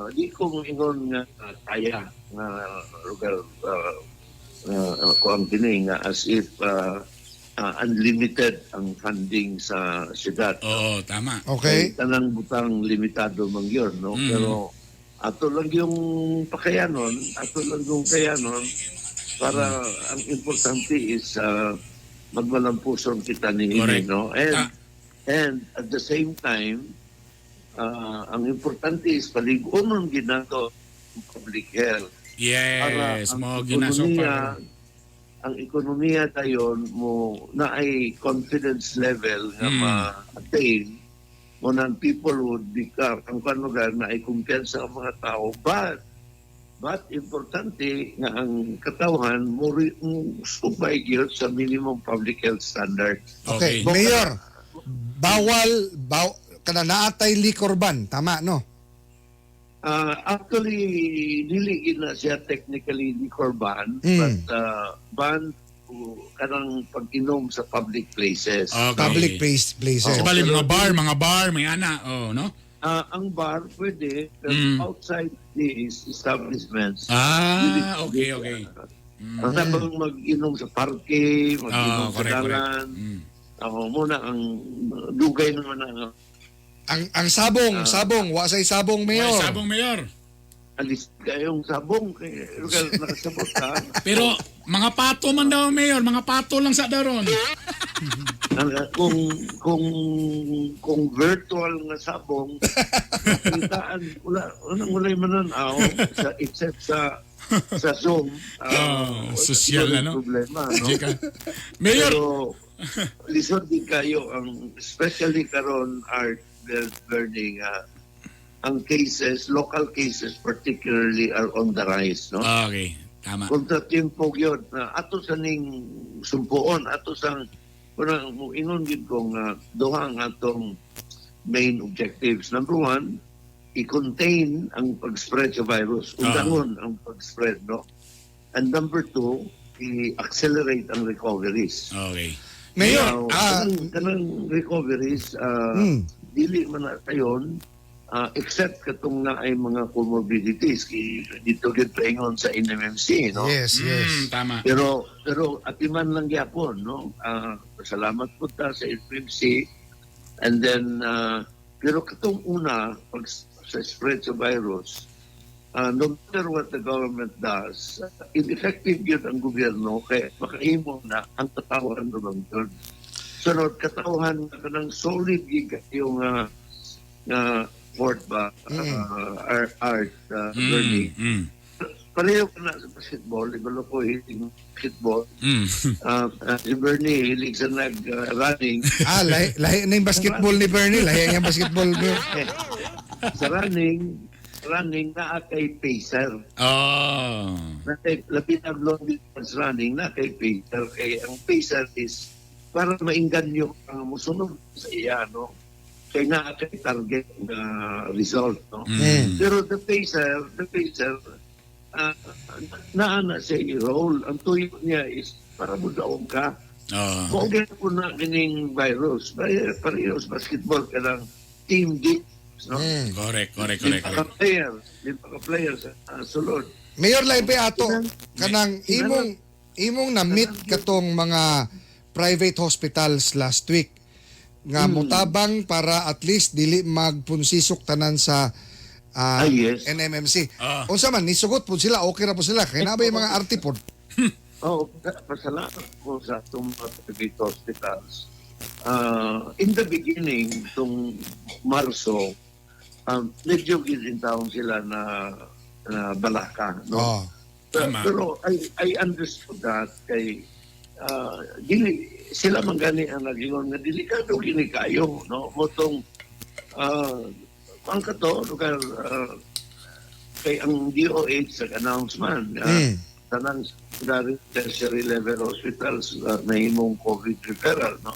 Di ko ingon nga kaya nga lugar kuang kini nga as if unlimited ang funding sa syudad. Oo, tama. Okay. Kay tanang butang limitado man yun, no? Pero ato lang yung pakayanon, ato lang yung kayanon para ang importante is magmalampuson kita ni ini, no? And and at the same time, ang importante is paligunon ginato ang public health. Para Yes, ang mo ginaso ekonomiya, pa. ang ekonomiya tayon mo na ay confidence level nga ma-attain mo nang people would become ang kanugar na ay kumpiyansa ang mga tao, but importante nga ang katawhan mo subay gyud sa minimum public health standard. Okay. Mayor, bawal kana naatay liquor ban, tama, no? Actually, dili gid na siya technically liquor ban, but ban to kanang pag-inom sa public places. Okay. Public places. So, bali, mga bar, may ana, oh, no? Ang bar pwede, pero outside these establishments. Ah, okay. Ang sabang mag-inom sa parke, mag-inom sa Correct. dalan. Ako muna ang dugay naman ang Ang sabong, sabong, wa say sabong, Mayor. May sabong, Mayor. Alis kayong sabong kay nakasabot ka. Pero mga pato man daw, Mayor, mga pato lang sa daron. Ang, kung virtual nga sabong, kitaan wala unang walay mananaw sa except sa Zoom. Oh, social, wala ano? Problema, no? Chika. Mayor. Pero lisod din kayo ang especially karon Art Bernie ang cases, local cases particularly, are on the rise, no? Okay, tama. Kontratimpo yun na ato sa ning sumpuon, ato sa unang ingon gid ko nga duha ang atong main objectives. Number one, i-contain ang pag-spread sa virus, undangon ang pag-spread, no? And number two, i-accelerate ang recoveries. Okay. Mayor, Now, kanang recoveries, dili man na tayon, except katong na ay mga comorbidities kay dito gyud paingon sa NMMC, no? Yes, yes. Tama. Pero atiman lang gyapon, no? Salamat po ta sa NMMC. And then pero katong una pag sa spread sa virus, no matter what the government does, ineffective yun ang gobyerno kay makahimo na ang katawan naman yun. Sunod, katawhan na kanang solid gig yung nga effort ba, art, Bernie. Pareho ka na sa basketball, ibalo ko hilig basketball. Si Bernie hilig sa nag-running. Ah, lahi, lahi na yung basketball ni Bernie. Lahi ang basketball. Mayor. Sa running naa kay pacer. Oh. Na kay labi na long distance running na kay pacer. Kay ang pacer is para mainganyo ang musunod sa iya, no? Kay naa kay target na result, no? Pero the pacer, naa na siya i-roll. Ang tuyo niya is para mudaog ka. Oh. Kung po na kining virus, parehas basketball ka ng team defense, no? Correct, correct, correct, Lima ka correct. player, lima ka player sa sulod. Mayor, lahi pa ato kanang imong na-meet katong mga private hospitals last week nga motabang para at least dili magpunsisok tanan sa Ah, yes. NMMC. Ah. Unsa man nisugot po sila, okay ra po sila. Kay naa ba yung mga arte pod? Oh, pasalamat ko sa atong mga private hospitals. In the beginning, itong Marso, medyo taon sila na balaka. No? Oh. Pero, Tama. pero I understood that kay dili sila man gani ang nagingon nga delikado gini kayo, no, motong ang kato lugar, kay ang DOH sa announcement tanang secondary, tertiary level hospitals nahimong COVID referral, no,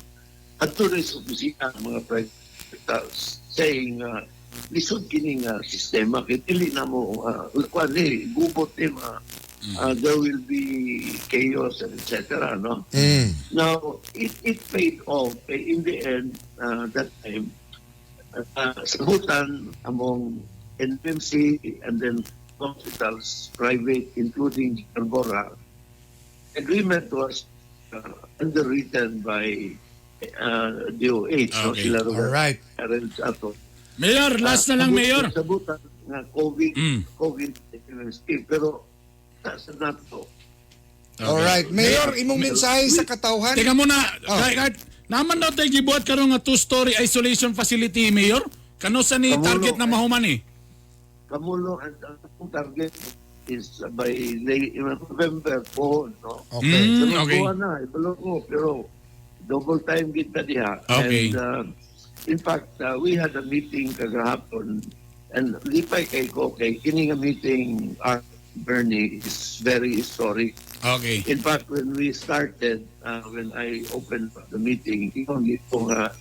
adto na sa opisina ang mga private hospitals saying lisod kini nga sistema kay dili na mo kuan ni gubot ni mga there will be chaos and etc., no? Now it paid off. Eh, in the end, that time sabutan among NMC and then hospitals private, including Arbora, agreement was underwritten by DOH, no? Okay. Sila Alright. Arrange ato. Mayor, last na lang, Mayor. Sabutan nga COVID, COVID NMC, pero sa nato. Alright. Mayor, imong mensahe sa katawhan. Teka muna, Oh. kahit naman daw tayo gibuhat karon nga two-story isolation facility, Mayor. Kano sa ni Kamulo, target na eh. mahuman eh? Kamulo, ang target is by late November po, no? Okay. Pero Okay. kuha na, ibalo ko, pero double time kita diha. Okay. And in fact, we had a meeting kagahapon and lipay kay ko kay kini nga meeting, Art, Bernie, is very historic. Okay. In fact, when we started, when I opened the meeting, ingon ko nga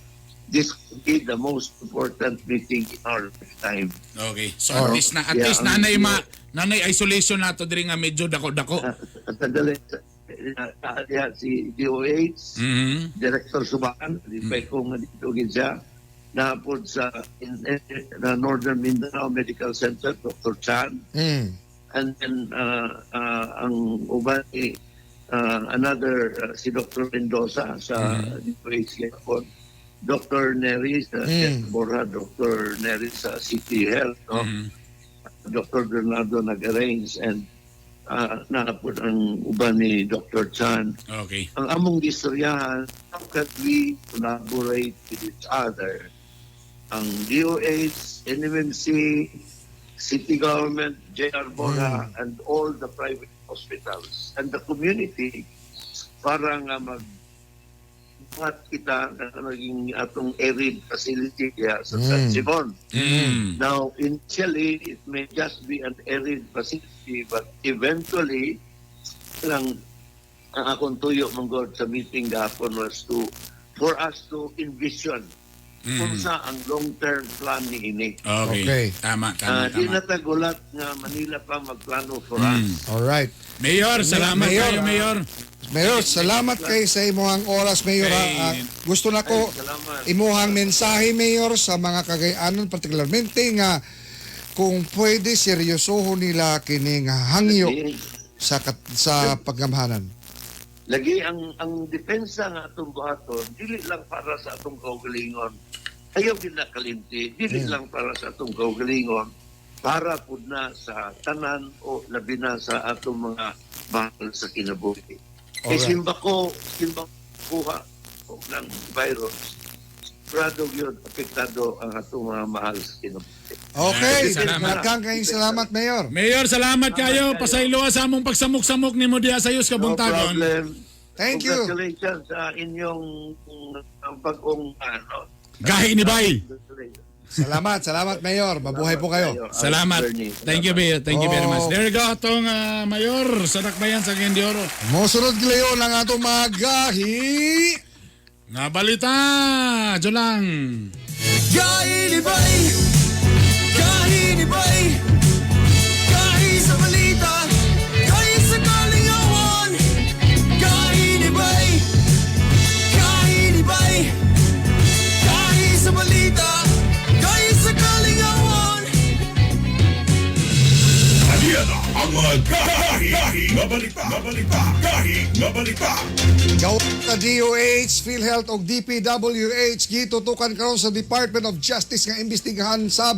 this could be the most important meeting in our lifetime. Okay. So at least na at Yeah, least nanay nanay isolation nato diri nga medyo dako-dako. At sandali, si DOH, Director Subakan, di pa ko nga dito gid siya, naapod sa in Northern Mindanao Medical Center, Dr. Chan, and then ang uban ni another si Dr. Mendoza sa DOH gihapon, Dr. Neri sa Borja, Dr. Neri sa City Health, no? Dr. Bernardo nag-arrange and naapod ang uban ni Dr. Chan. Ang among gistoryahan, how can we collaborate with each other? Ang DOH, NMMC, city government, JR Borja, and all the private hospitals and the community para nga mag buhat kita na naging atong arid facility diya sa San Simon. Now, initially, it may just be an arid facility, but eventually, lang ang akong tuyo man gud sa meeting gahapon was to for us to envision kung sa ang long-term plan ni ini. Okay. Okay. Tama, tama, Di tama. na tagulat nga Manila pa magplano for us. Alright. Mayor, salamat Mayor, kayo, Mayor. Mayor, salamat kay sa imuhang oras, Mayor. Kay- Gusto na ko Ay, salamat. imuhang mensahe, Mayor, sa mga Kagayanon, particularmente nga kung pwede seryosohon nila kini nga hangyo Lagi, sa paggamhanan. lagi ang depensa nga atong buhaton dili lang para sa atong kaugalingon. Ayaw gid na kalimti, dili lang para sa atong kaugalingon, para pud na sa tanan o labi na sa atong mga mahal sa kinabuhi. Kay Alright. simba ko kuha og ng virus. Sigurado yun, apektado ang atong mga mahal sa kinabuhi. Okay, Salamat. daghang kayong salamat, Mayor. Mayor, salamat kayo. Pasayloa sa among pagsamok-samok nimo diha sa Yus No Kabuntagon. problem. Thank you. Congratulations sa inyong bagong ano. Gahi ni Bay. Congratulations. Salamat, salamat, Mayor. Mabuhay po kayo. Salamat. Bernie. Thank you, Mayor. Thank you very much. Oh. There you go, atong Mayor sa Dakbayan sa Cagayan de Oro. Mosunod gilayon ang atong mga gahi. Nga balita, Jolang. Gahinibay, gahinibay, gahi sa balita, gahi sa kalingawan. Gahinibay, gahinibay, gahi sa balita, gahi sa kalingawan. Aniya na ang mga gahi nga balita, nga balita, gahi nga balita. Gawa sa DOH, PhilHealth ug DPWH gitutukan karon sa Department of Justice nga imbestigahan sab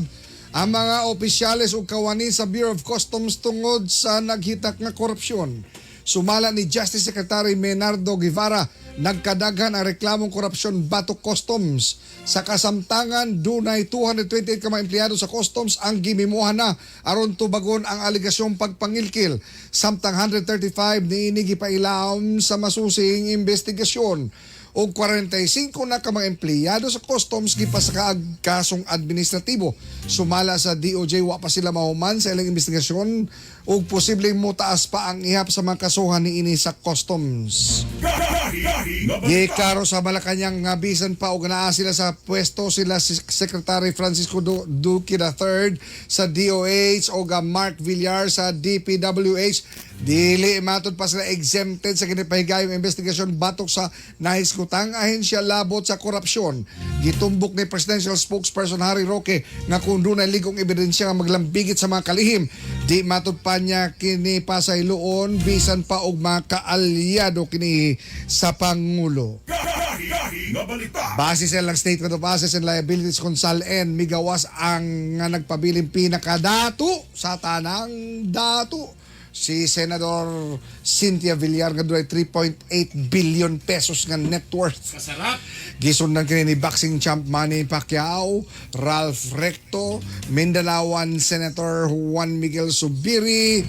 ang mga opisyales ug kawani sa Bureau of Customs tungod sa naghitak nga korupsyon. Sumala ni Justice Secretary Menardo Guevara, nagkadaghan ang reklamong korupsyon batok customs. Sa kasamtangan, dunay 228 ka mga empleyado sa customs ang gimimuha na aron tubagon ang aligasyong pagpangilkil. Samtang 135 niini gipailawom sa masusing investigasyon og 45 na ka mga empleyado sa customs gipasakaag kasong administratibo. Sumala sa DOJ wa pa sila mahuman sa ilang investigasyon ug posibleng motaas pa ang ihap sa mga kasuhan niini sa customs. Gahi nga balita. Giklaro sa Malacañang nga bisan pa og naa sila sa pwesto sila si Secretary Francisco Duque III sa DOH o ga Mark Villar sa DPWH, dili matud pa sila exempted sa kinipahigayong investigasyon batok sa nahiskutang ahensya labot sa korupsyon. Gitumbok ni Presidential Spokesperson Harry Roque nga kung dunay ligong ebidensya nga maglambigit sa mga kalihim, di matud pa niya kini pasayloon bisan pa og makaalyado kini sa Pangulo. Gahi nga balita. Base sa ilang statement of assets and liabilities kung SALN, migawas ang nga nagpabiling pinakadato sa tanang dato, si Senador Cynthia Villar nga dunay 3.8 billion pesos nga net worth. Kasarap. Gisundan kini ni boxing champ Manny Pacquiao, Ralph Recto, Mindanaoan Senator Juan Miguel Zubiri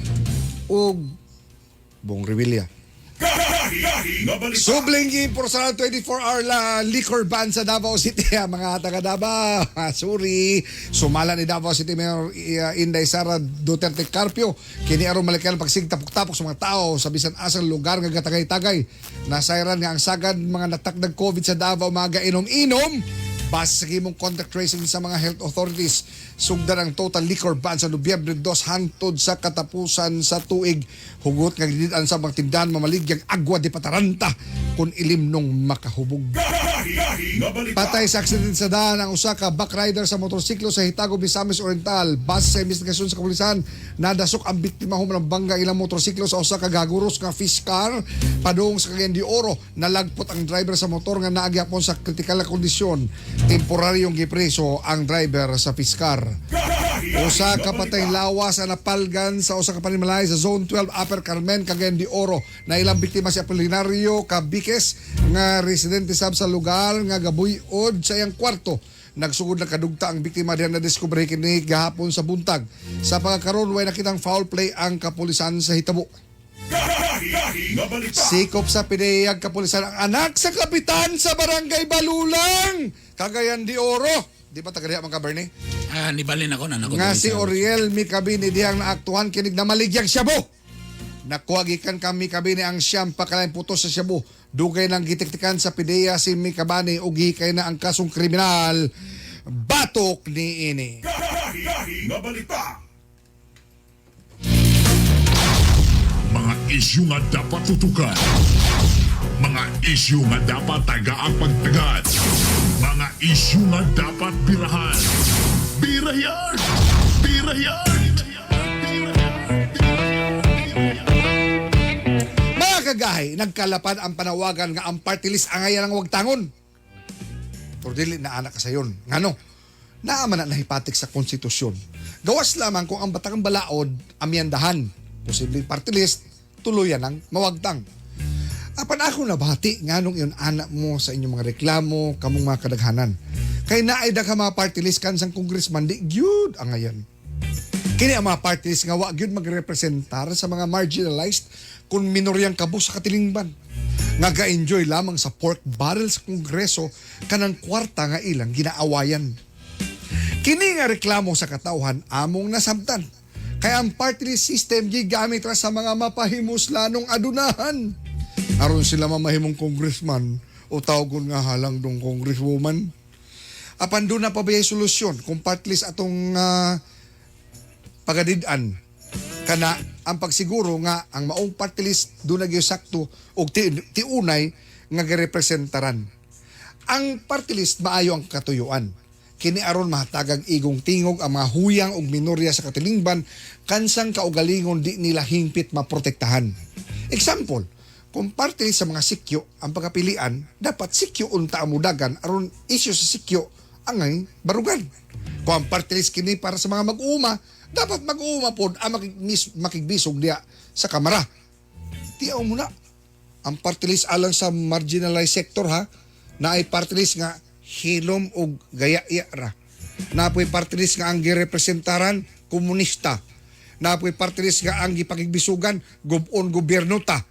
ug Bong Revilla. Gahi nga balita. Subling giimporsahan 24-hour la liquor ban sa Davao City. Ah, mga taga Davao, sorry. Sumala ni Davao City Mayor Inday Sara Duterte Carpio kini aron malikyan pagsigtapok-tapok sa mga tao sa bisan asang lugar nga gatagay-tagay. Nasayran nga ang sagad mga natakdag COVID sa Davao mga inom-inom base sa gimong contact tracing sa mga health authorities. Sugdan ang total liquor ban sa Nobyembre 2 hangtod sa katapusan sa tuig. Hugot nga gidid-an sa mga tindahan mamaligyang agwa di pataranta kung ilim nung makahubog. Gahi nga balita. Patay sa aksidente sa daan ang usa ka backrider sa motorsiklo sa Hitago, Misamis Oriental. Base sa investigasyon sa kapulisan, nadasok ang biktima human ang bangga ilang motorsiklo sa usa ka gaguros nga fish car padung sa Cagayan de Oro. Nalagpot ang driver sa motor nga naagyapon sa kritikal na kondisyon. Temporaryong gipreso ang driver sa fish car. Usa ka patay lawas ang napalgan sa usa ka panimalay sa Zone 12 Upper Carmen, Cagayan de Oro. Na ilang biktima si Apolinario Cabiques nga residente sab sa lugar nga gabuyod sa iyang kwarto. Nagsugod na kadugta ang biktima diha na diskubre kini gahapon sa buntag. Sa pagkakaroon way nakitang foul play ang kapulisan sa hitabo. Gahi nga balita. Sikop sa pinayag kapulisan ang anak sa kapitan sa barangay Balulang, Cagayan de Oro. Di ba taga diha man ka, Bernie? Ah, nibalin ako na nako. Nga si Oriel Mikabini dihang naaktuhan kinig na maligyang shabu. Nakuha gikan kami Mikabini ang siyam pakalain putos sa shabu. Dugay nang gitiktikan sa PDEA si Mikabani ug gihikay na ang kasong kriminal batok ni ini. Gahi nga balita. Mga isyu nga dapat tutukan. Mga isyu nga dapat tagaang pagtagad. Mga isyu nga dapat birahan. Birayan! Birayan! Mga kagahi, nagkalapad ang panawagan nga ang party list angayan ang wagtangon. Pero dili na anak kasayon. Ngano? Naa man na nahipatik sa konstitusyon. Gawas lamang kung ang batakang balaod amyandahan. Posibleng party list, tuluyan ang mawagtang. Apan ako nabati nganong iyon anak mo sa inyong mga reklamo, kamong mga kadaghanan. Kay naay da ka mga party list kansang congressman di gyud ang ngayon. Kini ang mga party list nga wa gyud magrepresentar sa mga marginalized kung minoryang kabo sa katilingban. Nga ga-enjoy lamang sa pork barrel sa kongreso kanang kwarta nga ilang ginaawayan. Kini nga reklamo sa katawhan among nasabtan. Kaya ang party list system gigamit ra sa mga mapahimuslanong adunahan. Aron sila mamahimong congressman o tawgon nga halang dong congresswoman. Apan doon na pa ba solusyon kung party list atong pagadid-an kana ang pagsiguro nga ang maong party list doon na sakto og tiunay nga girepresentaran. Ang party list maayo ang katuyuan. Kini aron mahatagag igong tingog ang mga huyang og minorya sa katilingban kansang kaugalingon di nila hingpit maprotektahan. Example, kung party list sa mga sikyo ang pagkapilian, dapat sikyo unta ang mudagan aron isyu sa sikyo angay barugan. Kung ang party list kini para sa mga mag-uuma, dapat mag-uuma pod ang makigbisog diya sa kamara. Tiyaw mo na. Ang party list alang sa marginalized sector ha, na ay party list nga hilom og gaya-iya ra. Napoy party list nga ang girepresentaran komunista. Napoy party list nga ang gipakigbisugan gubon gobyerno ta.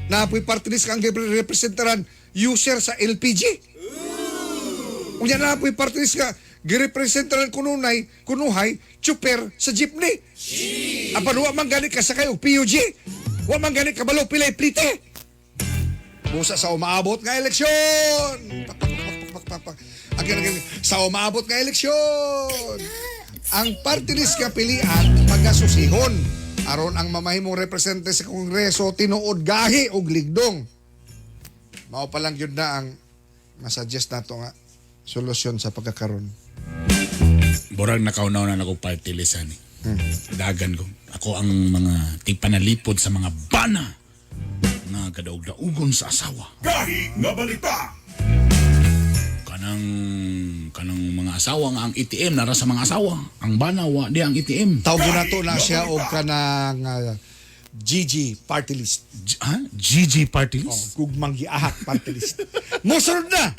Napoy party list nga ang girepresentaran user sa LPG. Unya napoy party list nga girepresentaran kununay kunuhay chuper sa jeepney. Apan wa man gani kasakay og PUG. Wa man gani kabalo pilay plite. Busa sa umaabot nga eleksyon. Pak, pak, pak, pak, pak, pak. Again, again. Sa umaabot nga eleksyon. Ang party list nga pilian pagasusihon. Aron ang mamahimong representante sa Kongreso tinuod gahi og ligdong. Mao pa lang yun na ang masuggest nato nga solusyon sa pagkakaron. Borag nakaunaw na ako party list ani. Dagan ko. Ako ang mga tigpanalipod sa mga bana nga kadaog-daugon sa asawa. Gahi nga balita. Kanang kanang mga asawa nga ang ATM nara sa mga asawa. Ang bana wa di ang ATM. Tawag na to na siya og kanang GG party list. Ha? GG party list? Oh, gugmang giahak party list. Mosunod na!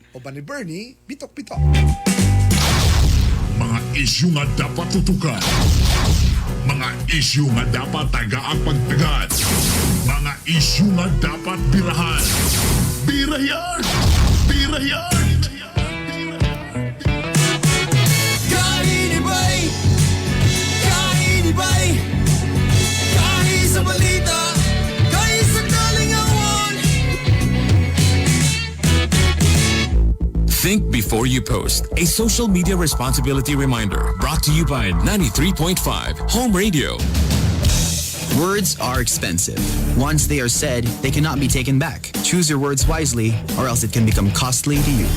O ba ni Bernie, bitok-bitok. Mga isyu nga dapat tutukan. Mga isyu nga dapat tagaang pagtagad. Mga isyu nga dapat birahan. Birayan! Birayan! Kainibay! Kainibay! Kahi sa balita! Kahi sa kalingawan! Think before you post. A social media responsibility reminder brought to you by 93.5 Home Radio. Words are expensive. Once they are said, they cannot be taken back. Choose your words wisely, or else it can become costly to you.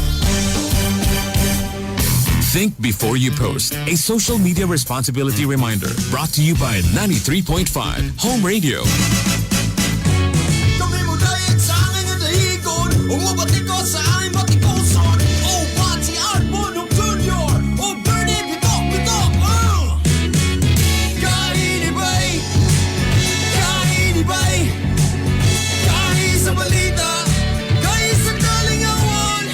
Think before you post. A social media responsibility reminder brought to you by 93.5 Home Radio. Kami mo dayag sa angin nga dahigon, umubati ko sa aming batikuson. Oh, Pati Art Bonok Jr. Oh, Bernie Bitok Bitok. Kainibay! Kainibay! Kahi sa balita! Kahi sa kalingawan!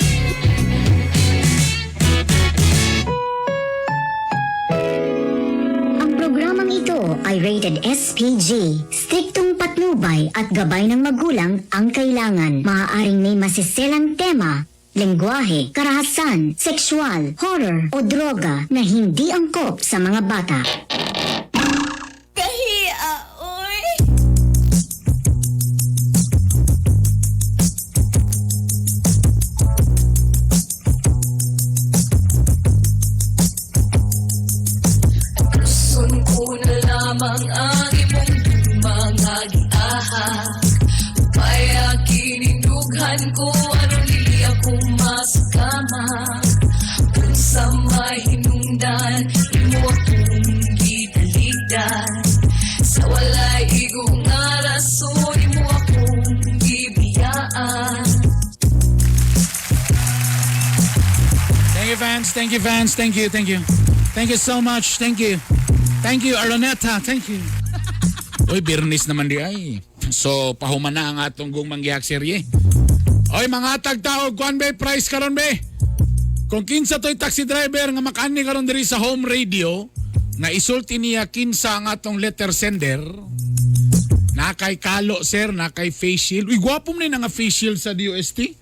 Ang programang ito ay rated SPG. Striktong patnubay at gabay ng magulang ang kailangan. Maaaring may masiselang tema, lengguwahe, karahasan, sexual, horror o droga na hindi angkop sa mga bata. Kahiya, oy. Gusto ko na lamang ang imong mga giahak. Upaya kinindughan ko aron dili ako masakama. Unsa may hinungdan imo akong gitaligdan. Sa walay igong nga rason imo akong gibiyaan. Thank you, fans. Thank you, fans. Thank you, thank you. Thank you so much. Thank you. Thank you, Araneta. Thank you. Uy, Birnis naman di ay. So pahuman na ang atong gugmang gihak serye. Oy mga tagtao, kuan be price karon be. Kung kinsa to'y taxi driver nga makaani karon diri sa home radio nga isulti niya kinsa ang atong letter sender, nakay kalo sir, nakay face shield. Uy, gwapo man ni nga face shield sa DOST.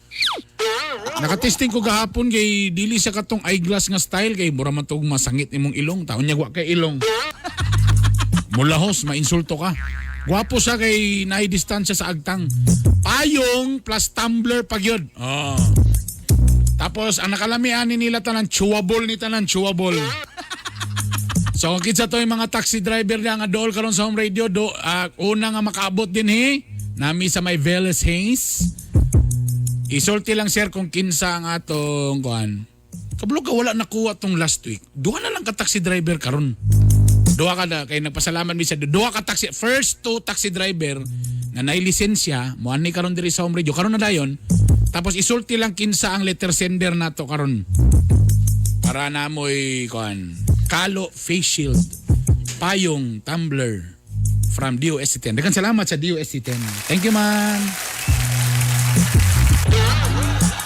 Nakatesting ko gahapon kay dili siya katong eyeglass nga style kay mura man tog masangit imong ilong. Taon niya wa kay ilong. Mulahos, mainsulto ka. Gwapo siya kay naay distansya sa agtang. Payong plus tumbler pag yun. Oh. Tapos ang nakalamian ni nila tanan chewable ni tanan chewable. So kung kinsa to yung mga taxi driver niya nga dool karon sa home radio do una nga makaabot din he nami sa may Veles Hayes. Isulti lang sir kung kinsa ang atong kuan. Kabalo ka wala nakuha tong last week. Duha na lang ka taxi driver karon. Duha ka na kay nagpasalamat mi sa duha ka taxi first two taxi driver nga naay lisensya mo ani karon diri sa home radio karon na dayon. Tapos isulti lang kinsa ang letter sender nato karon. Para namoy kuan Kalo face shield, payong tumbler from DOST 10. Daghang salamat sa DOST 10. Thank you man.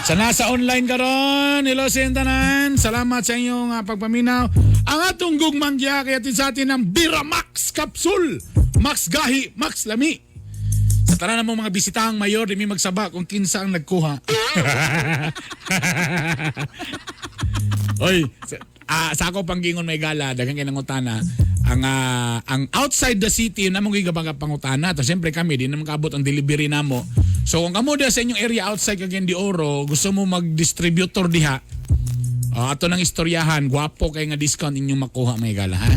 Sa nasa online karon, hello sa inyong tanan. Salamat sa inyong pagpaminaw. Ang atong gugmang giya kay atin sa atin ang Biramax Capsule. Max Gahi, Max Lami. Sa tanan mo mga bisitang mayor, di mi magsaba kung kinsa ang nagkuha. Oy, sa ako panggingon may gala, daghang kay nangutana. Ang outside the city na mong gigabang pangutana. Ta siyempre kami di naman kaabot ang delivery namo. So kung kamo diha sa inyong area outside Cagayan de Oro, gusto mo mag-distributor diha, ato nang istoryahan, gwapo kay nga discount inyong makuha may gala ha.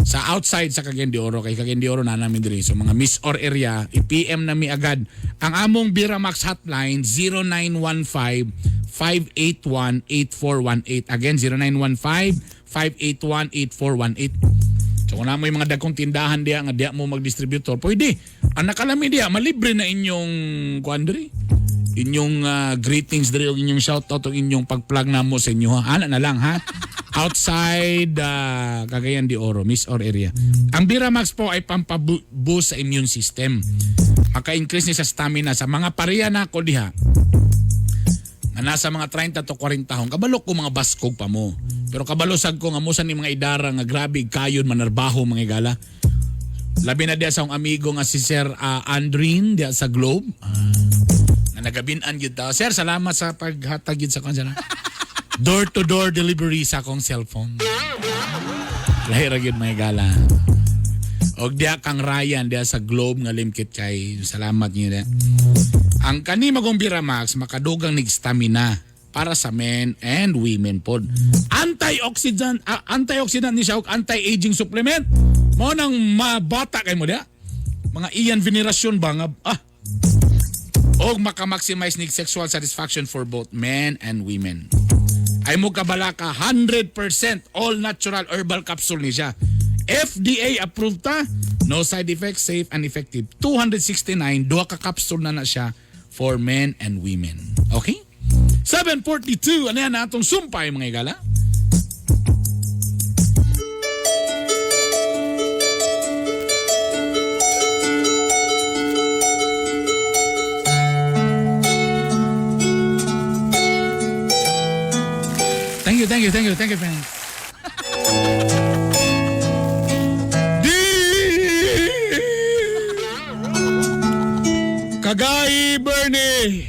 Sa outside sa Cagayan de Oro, kay Cagayan de Oro na namin diri. So mga Miss Or area, i-PM na mi agad. Ang among Biramax hotline 0915-581-8418. Again, 0915-581-8418. So kung na mo yung mga dagkong tindahan diya nga diya mo mag-distributor, pwede. Ang nakalami diya, malibre na inyong kuan diri. Inyong greetings diri o inyong shoutout o inyong pag-plug na mo sa inyo. Ha? Ana na lang ha. Outside Cagayan de Oro, Miss Or area. Ang Biramax po ay pampaboost sa immune system. Maka-increase ni sa stamina sa mga pareha na ako diha. Na nasa mga 30 to 40 taon, kabalo ko mga baskog pa mo. Pero kabalo sad ko nga mo sa ni mga idara nga grabe kayon manarbaho mga igala. Labi na diya sa akong amigo nga si Sir Andrin diya sa Globe. Na nagabin-an gyud ta. Sir, salamat sa paghatag gyud sa kon sir. Door to door delivery sa akong cellphone. Lahi ra gyud mga igala. Og diya kang Ryan diya sa Globe nga limkit kay salamat niyo diya. Ang kani magong Biramax makadugang nig stamina para sa men and women pod. Antioxidant antioxidant ni siya og anti-aging supplement. Mao nang mabata kay mo diya. Mga iyan venerasyon ba nga og maka-maximize nig sexual satisfaction for both men and women. Ay mo kabala ka 100% all natural herbal capsule ni siya. FDA approved ta, no side effects, safe and effective. 269 duha ka capsule na na siya for men and women. Okay? 7:42, ano yan atong sumpay mga igala? Thank you, thank you, thank you, thank you, friends. Kagay Bernie.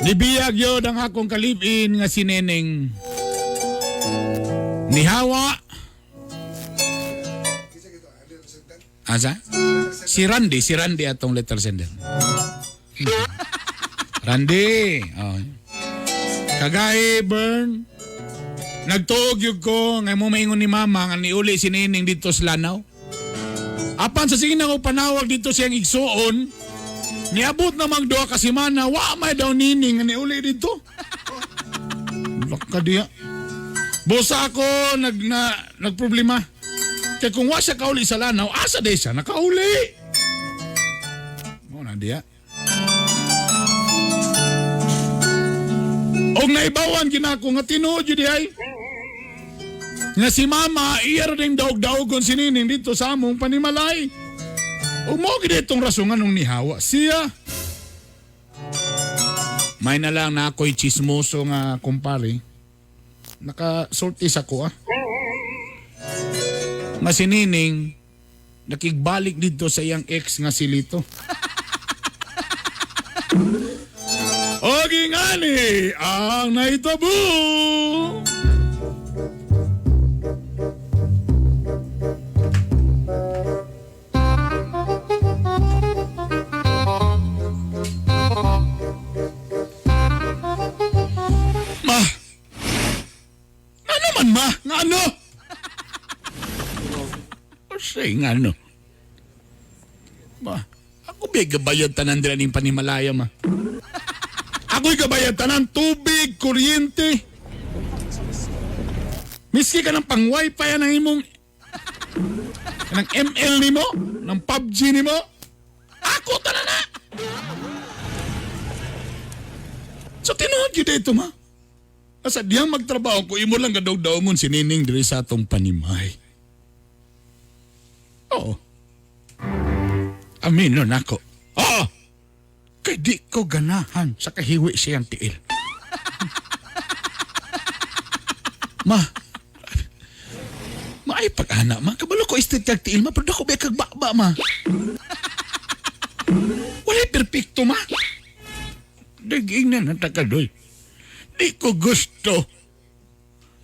Nibiyag yun ang akong kalipin nga si Neneng. Nihawa. Asa? Si Randy atong letter sender. Randy. Oh. Kagay Bern. Nagtuog yun ko nga mo maingon ni mama nga niuli si Neneng dito sa Lanao. Apan sa sige na ko panawag dito siyang igsuon, niabot namang duha ka semana, wa may daw Nining nga niuli dito. Laka diya. Busa ako nagproblema. Kaya kung wa siya kauli sa Lanao, asa di siya nakauli. Mo na diya. Og naibawan ginako nga tinuod yun di ay. Nga si mama, iya ra ding daog-daogon si Nining dito sa among panimalay. Umo gid itong rason nganong nihawa siya. May na lang na ako'y chismoso nga kumpare. Nakasulti sa ko ah. Nga si Nining, nakigbalik dito sa iyang ex nga si Lito. Ogi ngani ang naitabo! Ma! Ano man ma? Nga ano? Say nga ano? Ma, ako ba'y gabayad tanan dira ning panimalaya ma? Ako'y gabayad tanan tubig, kuryente. Miski ka ng pang wifi ang imong ng ML nimo, ng PUBG nimo. Ako tanan na. So tinuod gyud ito ma. Asa diyang magtrabaho ko imo lang gadog-daongon si Nining diri sa atong panimay. Oo. Amino nako. Oo. Kay di ko ganahan sa kahiwi siyang tiil. Ma, maay pag-ana, ma. Kabalo ko istit kag tiil, ma. Pero dako ba kag baba, ma. Wala'y perpekto, ma. Daging na takadoy. Di ko gusto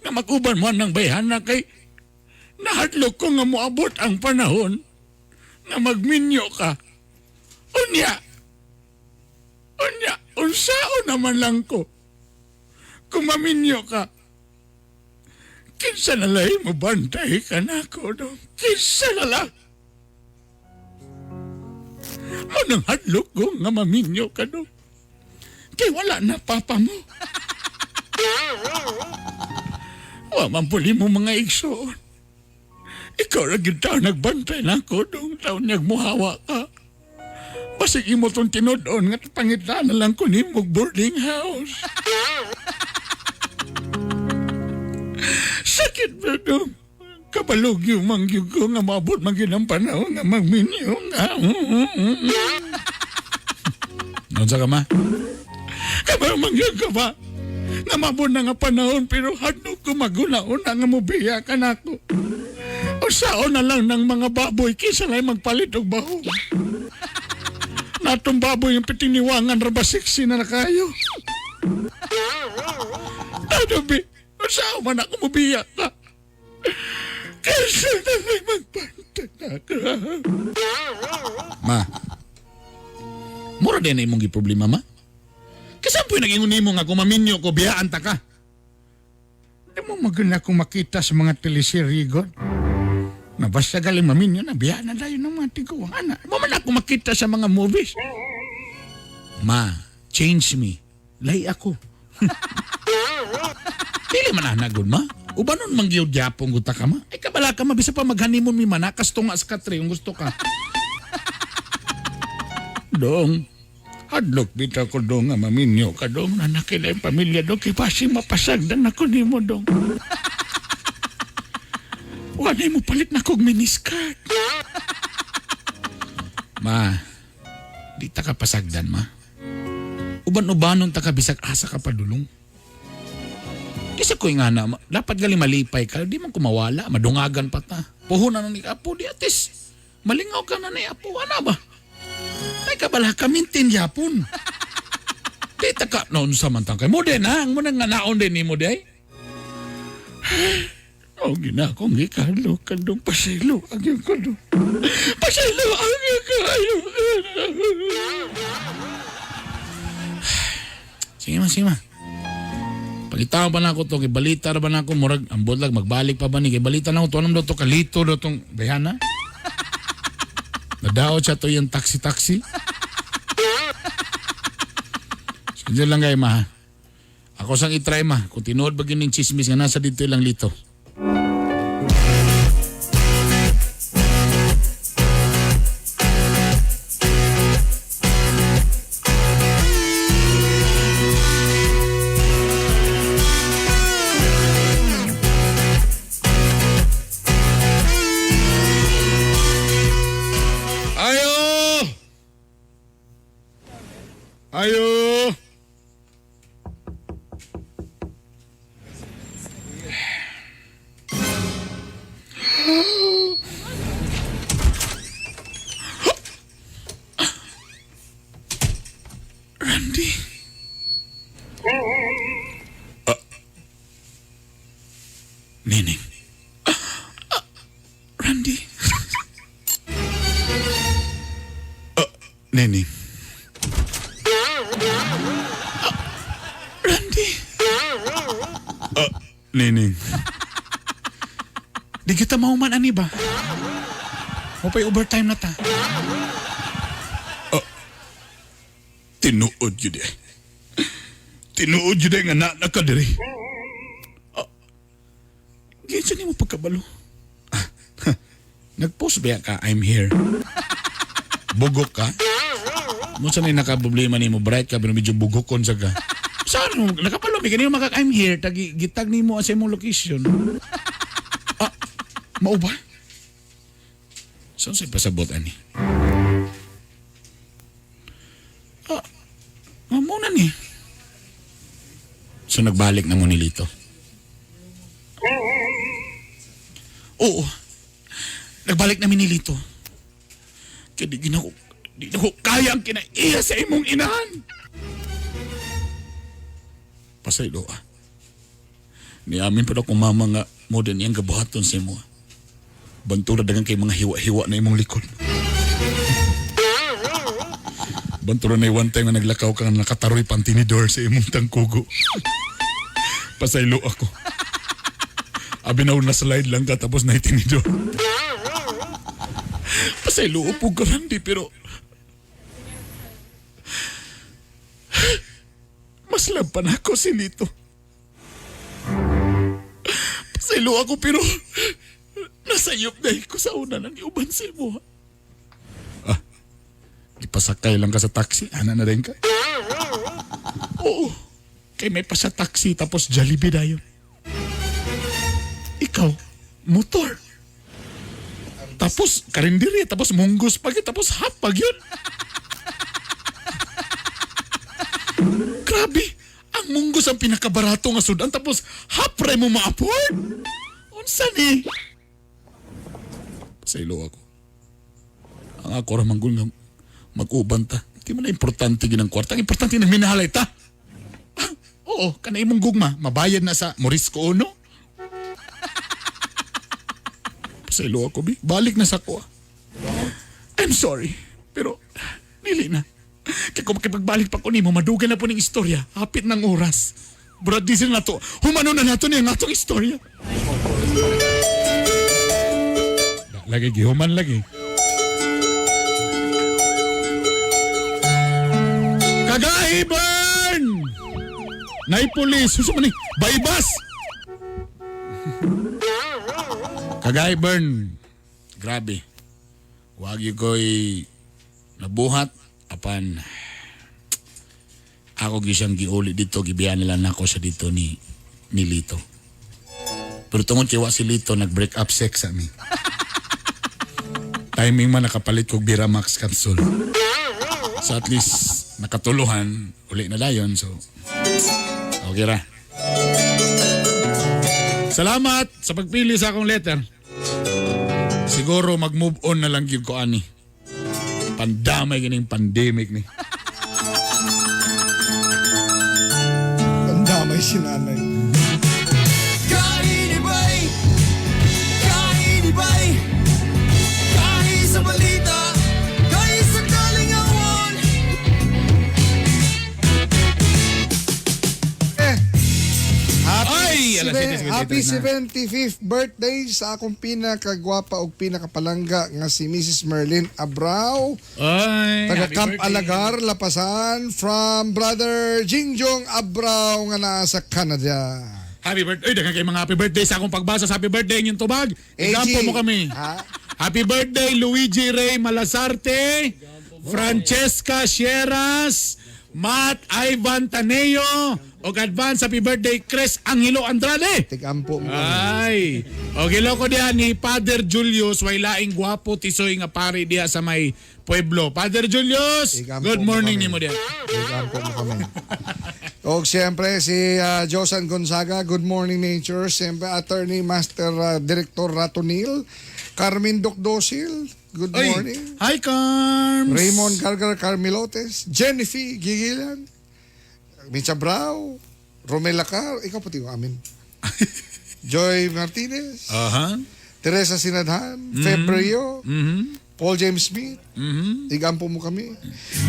na mag-uban mo ng bayhana kay nahadlok ko nga moabot ang panahon na magminyo ka. Unya, unya, unsao naman lang ko. Kung maminyo ka, kinsa na lang mo bantay ka na ako, no? Kinsa na lang. Anong hadlok ko nga maminyo ka, no? Kay wala na papa mo. Wa man puli mo mga igsoon. Ikaw ra gyud taon nagbantay na ako dong taon niyag muhawa ka. Basig imo tong tinud-on nga pangitan na lang ko nimo og boarding house. Sakit ba dong? Kabalog yung mangyug ko nga maabot man gyud ang panahon nga magminyo nga. Unsa ka ma? Kabalo mangyug ka ba? Nga maabot na nga panahon pero hadlok ko maguna-una nga mobiya ka nako. O sao na lang ng mga baboy kisa lang magpalit og baho. Natong baboy yung pitiniwangan ra ba sexy na nakayo. Ano bi? O sao man ako mobiya ka? Kaysa na lang magbantay na ka. Ma, mura din na imong giproblema, ma. Kasi po naging nimo nga kung maminyo ko, biyaan ta ka. Di mo maganda kung makita sa mga teleserye, God. Na basta galing maminyo na, biyaan na tayo ng mga tiguang anak. Mo man ako makita sa mga movies. Ma, change me. Lay ako. Dili man ana gud ma. Ubanon man gyud gyapon gud ta ka ma. Ay kabala ka ma bisa pa mag-honeymoon mi manakas tunga sa katre kung gusto ka. Dong, hadlok bitaw ko dong nga maminyo ka dong na nakila yung pamilya dong kay basi mapasagdan ako nimo dong. Wala mo palit na kog miniskirt. Ma, di ta ka pasagdan ma. Uban-ubanon ta ka bisag asa ka padulong. Kasi ko nga na, dapat gali malipay ka, di man kumawala, madungagan pa ta. Puhunan na ni Apo, di atis. Malingaw ka na ni Apo, ana ba? Ay kabala ka mintin yapon. Di ta ka, noon sa man kay mo din ha, ang mo nang naon din ni mo di ay. Oh, gina akong gikalo kandong pasaylo ang iyong kandong. Pasaylo ang iyong kayo. Sige ma, sige ma. Pagitaw pa na ako to, kibalita ra ba na ako, murag, ang budlag, magbalik pa ba ni, kibalita na ako to, anong daw to, kalito daw tong, bayhana? Nadaot siya to yung taxi-taxi. Sige lang kayo, ma. Ako sang itry, ma. Kung tinuod ba yun yung chismis nga nasa dito ilang lito. Ayo! Nene. Randy. Neneng. Di kita mauman ani ba? O pa'y overtime na ta. Tinuod yun eh. Tinuod yun eh nga na ka diri. Ginsa ni mo pagkabalo? Nag-post ba ka? I'm here. Bugok ka? Mo sa nakaproblema nimo bright ka pero medyo bugokon sa ka. Saan mo nakapalo mi kanimo makak I'm here tagi gitag nimo sa imong location. Ah, mao ba? Saan sa pasabot ani? Ah, mao na ni. So nagbalik na mo ni Lito. Oo. Nagbalik na mi ni Lito. Kaya di ginako, di na ko kaya ang kinaiya sa imong inahan. Pasaylo ah. Niamin pa daw kong mama nga mo din iyang gabuhaton sa imo. Bantura dagan kay mga hiwa-hiwa na imong likod. Bantura na one time nga naglakaw ka nga nakataroy pang tinidor sa imong tangkugo. Pasaylo ako. Abi na na slide lang ka tapos na itinidor. Pasaylo po ka Randy pero mas love pa na ako si Lito. Pasaylo ako pero nasayop dahil ko sa una nang iuban sa imo. Ah, ipasakay lang ka sa taxi. Ana na rin ka. Oo. Kay may pa sa taxi tapos Jollibee dayon. Ikaw, motor. Tapos karinderya, tapos munggos pa yun, tapos hapag yun. Grabe, ang munggos ang pinakabarato nga sudan, tapos hapre mo ma-afford. Unsa ni? Pasaylo ako. Ang ako ra manggol nga mag-uban ta. Di man na importante ginang kwarta. Ang importante na minahalay ta. Ah, oo, kana imong gugma, mabayad na sa Morisco Uno. Pasaylo ako, bi. Balik na sa ko. I'm sorry, pero dili na. Kaya kung makipagbalik pa ko nimo, madugay na po ning istorya. Hapit ng oras. Brad, diesel na to. Humano na nato niya ang atong istorya. Lagi, gihuman lagi. Kagahi, Bern! Nay pulis. Suso man ni. Baybas! Kagahi, Bern. Grabe. Wag yun ko'y nabuhat. Apan, ako gyud siyang giuli dito, gibiyan nila nako siya dito ni Lito. Pero tungod kay wa si Lito, nag-break up sex sa mi. Timing man nakapalit kog Biramax capsule. So at least nakatuluhan, uli na dayon. So, okay ra. Salamat sa pagpili sa akong letter. Siguro mag-move on na lang gyud ko ani. Pandamay gining pandemic ni. Pandamay si nanay. Kainibay! Kainibay! Kahi sa balita, kahi sa kalingawan. Happy, Ay, alas 7:53 happy na. 75th birthday sa akong pinakagwapa ug pinakapalangga nga si Mrs. Merlin Abrao. Ay, Taga happy Camp birthday. Alagar, Lapasan, from Brother Jingjong Abrao nga naa sa Canada. Happy birthday. Uy, daghan kay mga happy birthday sa akong pagbasa sa happy birthday inyong tubag. Igampo mo kami. Ha? Happy birthday Luigi Ray Malasarte, Francesca Sierras, Matt Ivan Taneo, og advance happy birthday Chris Angelo Andrade. Tigampo mo. Ay. O giloko diha ni Father Julius way laing gwapo tisoy nga pare diha sa may pueblo. Father Julius, Igampo good mo morning kami. nimo diha. Igampo mo kami. Og siyempre si Josan Gonzaga, good morning nature. Siyempre Attorney Master Director Ratonil, Carmen Docdosil, good Oy, morning. Hi Carms. Raymond Gargar Carmilotes, Jennifer Gigilan, Micha Brau, Romel Lacar, ikaw pati yung amin. Joy Martinez, Aha. Teresa Sinadhan, Febrio, Paul James Smith, igampo mo kami.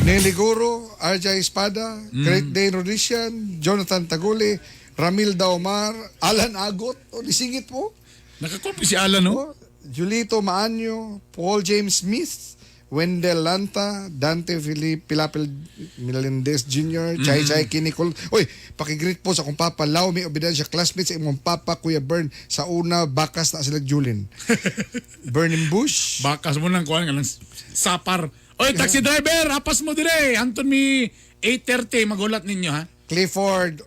Nelly Guro, RJ Espada, Great Dane Rodician, Jonathan Taguli, Ramil Daomar, Alan Agot, o disingit mo. Nakakopi si Alan, no? Oh, Julito Maanyo, Paul James Smith, Wendell Lanta, Dante Felipe Pilapil Melendez Jr., Chay Chay Kinikol. Uy, pakigreet po sa akong papa, Lau, may obedensya classmates sa imong papa, Kuya Bern, sa una, bakas na sila Julin. Burning Bush. Bakas mo lang kuan nga lang sapar. Oy, taxi driver, apas mo dire. Anton mi 8:30 magulat ninyo ha. Clifford,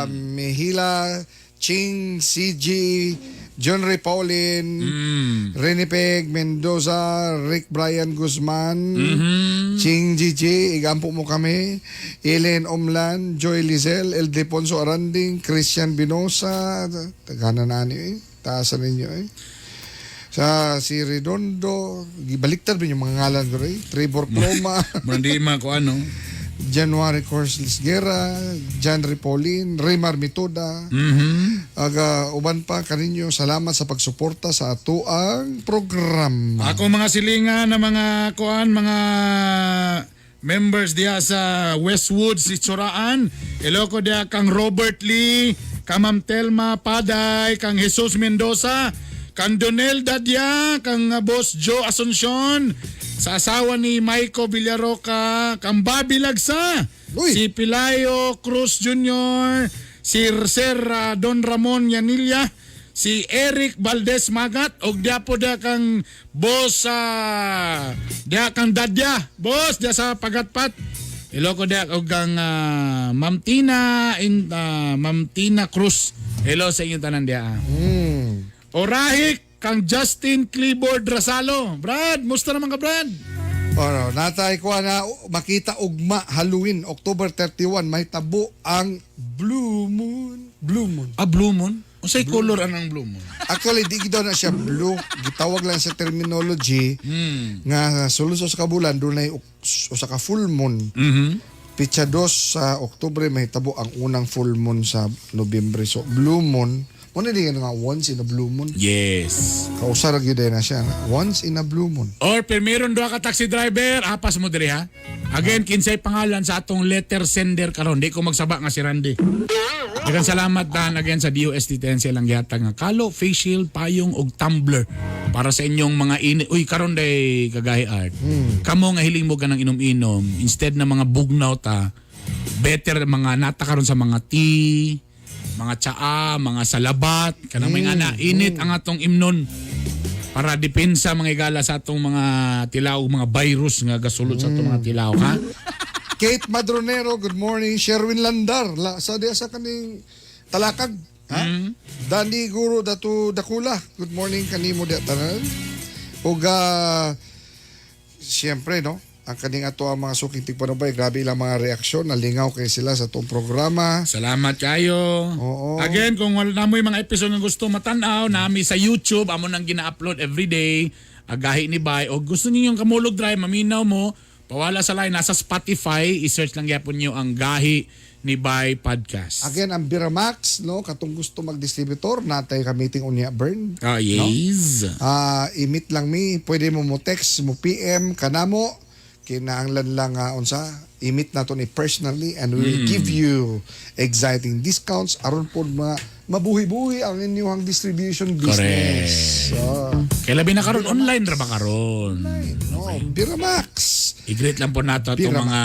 Mejila, Ching, CG, John Ray Paulin, Rene Peg, Mendoza, Rick Brian Guzman, Ching GG, igampo mo kami, Ellen Omlan, Joy Lizelle, El Deponso Aranding, Christian Binosa, tagana na ani eh, taasan ninyo eh. Sa si Redondo, gibaliktad ba yung mga ngalan ko eh? Trevor Ploma. Hindi ma ko ano. January Corsles Guerra, John Ripolin, Raymar Mitoda, aga uban pa kaninyo, salamat sa pagsuporta sa atoang programa. Ako mga silingan na mga kuan, mga members diha sa Westwood, si Churaan. Iloko diha kang Robert Lee, kang Ma'am Telma Paday, kang Jesus Mendoza, kang Donel Dadia, kang Boss Joe Asuncion, sa asawa ni Maiko Villaroca, kang Bobby Lagsa, Uy! si Pilayo Cruz Jr., si Sir Don Ramon Yanilla, si Eric Valdez Magat og diya po diya kang boss sa diya kang Dadya, boss diya sa Pagatpat. Iloko diya og kang Ma'am Tina in Ma'am Tina Cruz. Hello sa inyong tanan diya. Orahik kang Justin Clibord Rasalo. Brad, musta naman ka Brad? Oro, natay ko na makita ugma Halloween, October 31, may tabo ang Blue Moon. Blue Moon. Ah, Blue Moon? Unsay color anang Blue Moon? Actually, di daw na siya blue. Gitawag lang sa terminology nga sulod sa usa ka bulan dunay usa ka full moon. Pitsa 2 sa Oktubre mahitabo ang unang full moon sa Nobyembre. So blue moon, mo na di nga once in a blue moon. Yes. Kausa ra gyud na siya. Na? Once in a blue moon. Or permiron duha ka taxi driver, apas mo diri ha. Again, kinsay pangalan sa atong letter sender karon. Di ko magsaba nga si Randy. Daghang salamat dan again sa DOST TNC lang gihatag nga kalo, face shield, payong og tumbler para sa inyong mga ini. Uy, karon day kagahi art. Kamo nga hiling mo ganang inom-inom instead na mga bugnaw ta, better mga nata karon sa mga tea, mga tsaa, mga salabat, kanang may nga na init ang atong imnon para depensa mga igala sa atong mga tilaw, mga virus nga gasulod sa atong mga tilaw, ha? Kate Madronero, good morning. Sherwin Landar, la, sa diya sa kaning Talakag. Ha? Danny Guro Datu Dakula, good morning kanimo diya tanan. Ug siyempre no, ang kaning ato ang mga suking tigpanubay, grabe ilang mga reaksyon, nalingaw kay sila sa atong programa. Salamat kayo. Oo. Again, kung wala na mo yung mga episode nga gusto matanaw, nami sa YouTube, amo nang gina-upload everyday. Agahi ni Bay. O gusto niyo yung Kamulog Drive, maminaw mo, pawala sa line, nasa Spotify, i-search lang gyapon niyo ang Gahi ni Bay Podcast. Again, ang Biramax, no, katong gusto magdistributor, natay ka meeting unya Bern. Ah, yes. I-meet lang mi, pwede mo mo text, mo PM kanamo, kinahanglan lang unsa, i-meet nato ni personally and we will give you exciting discounts aron po mga mabuhi-buhi ang inyong distribution business. So, Kaya labi na karon online ra ba karon? no, Biramax. I-greet lang po nato atong Biramax. mga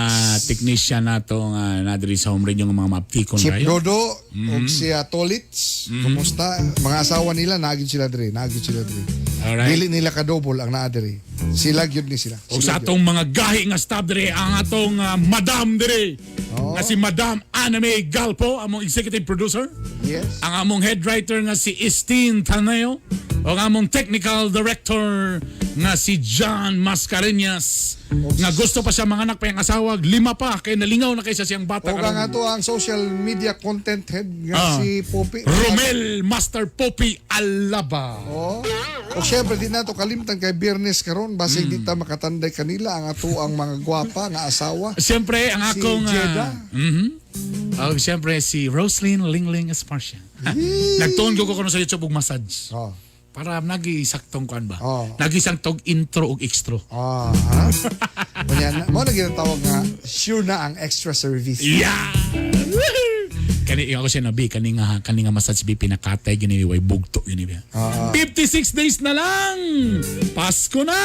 technician nato nga nadiri sa home radio nga mga maptikon Chip kayo. Dodo ug si Tolits, kumusta? Mga asawa nila naagid sila diri, naagid sila diri. Alright. Dili nila kadobol ang naa diri. Sila gyud ni sila. O Sila sa gyud. atong mga gahi nga staff diri ang atong madam diri. Oh. Nga si Madam Anime Galpo, among executive producer. Yes. Ang among head writer nga si Istine Taneo. O ang among technical director nga si John Mascareñas. Nga gusto pa siya mga anak pa yung asawa, 5 pa kay nalingaw na kay sa siyang bata O ang karon. ato ang social media content head nga si Poppy. Romel Master Poppy Alaba. Oh. O syempre di nato kalimtan kay Biyernes karon basig di ta makatanday kanila ang ato ang mga gwapa nga asawa. Siyempre ang Si akong Jeddah. Siyempre si Roslyn Lingling Esparcia. Nagtuon ko ko kuno sa YouTube og massage. Oh. Para nagi saktong kuan ba? Oh. Nagi saktong intro ug extra. Ah, ha? Unya na, mo na ginatawag nga sure na ang extra service. Yeah! Kani ako siya nabi kani nga massage bi pinakatay gini way bugto gini ba. 56 days na lang. Pasko na.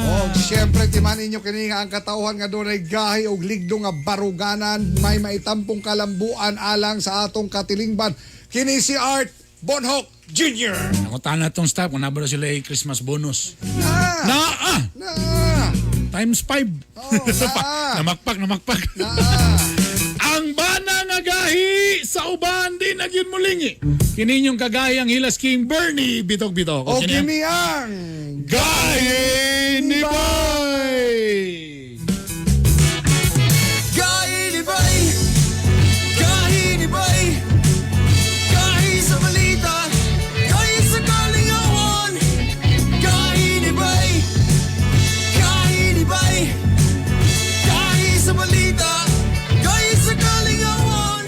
Oh, siyempre timan ninyo kini nga ang katawhan nga dunay gahi og ligdo nga baruganan, may maitampong kalambuan alang sa atong katilingban. Kini si Art Bonhoc Jr. Nakutan na tong staff kung nabalo sila ay Christmas bonus. Na! Na ah! Na! Times 5. Oh, na! Namakpak, namakpak. Na! Ang bana nga gahi sa uban di na gyud mulingi. Kini inyong kagahi ang Hilas King Bernie Bitok Bitok. O O kini ang kini ang Gahi ni Boy! Gahi ni Bay, gahi ni Bay, gahi sa balita, gahi sa kalingawan. Gahi ni Bay, gahi ni Bay, gahi sa balita, gahi sa kalingawan.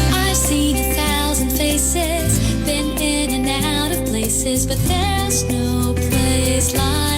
I've seen 1,000 faces, been in and out of places, but there's no place like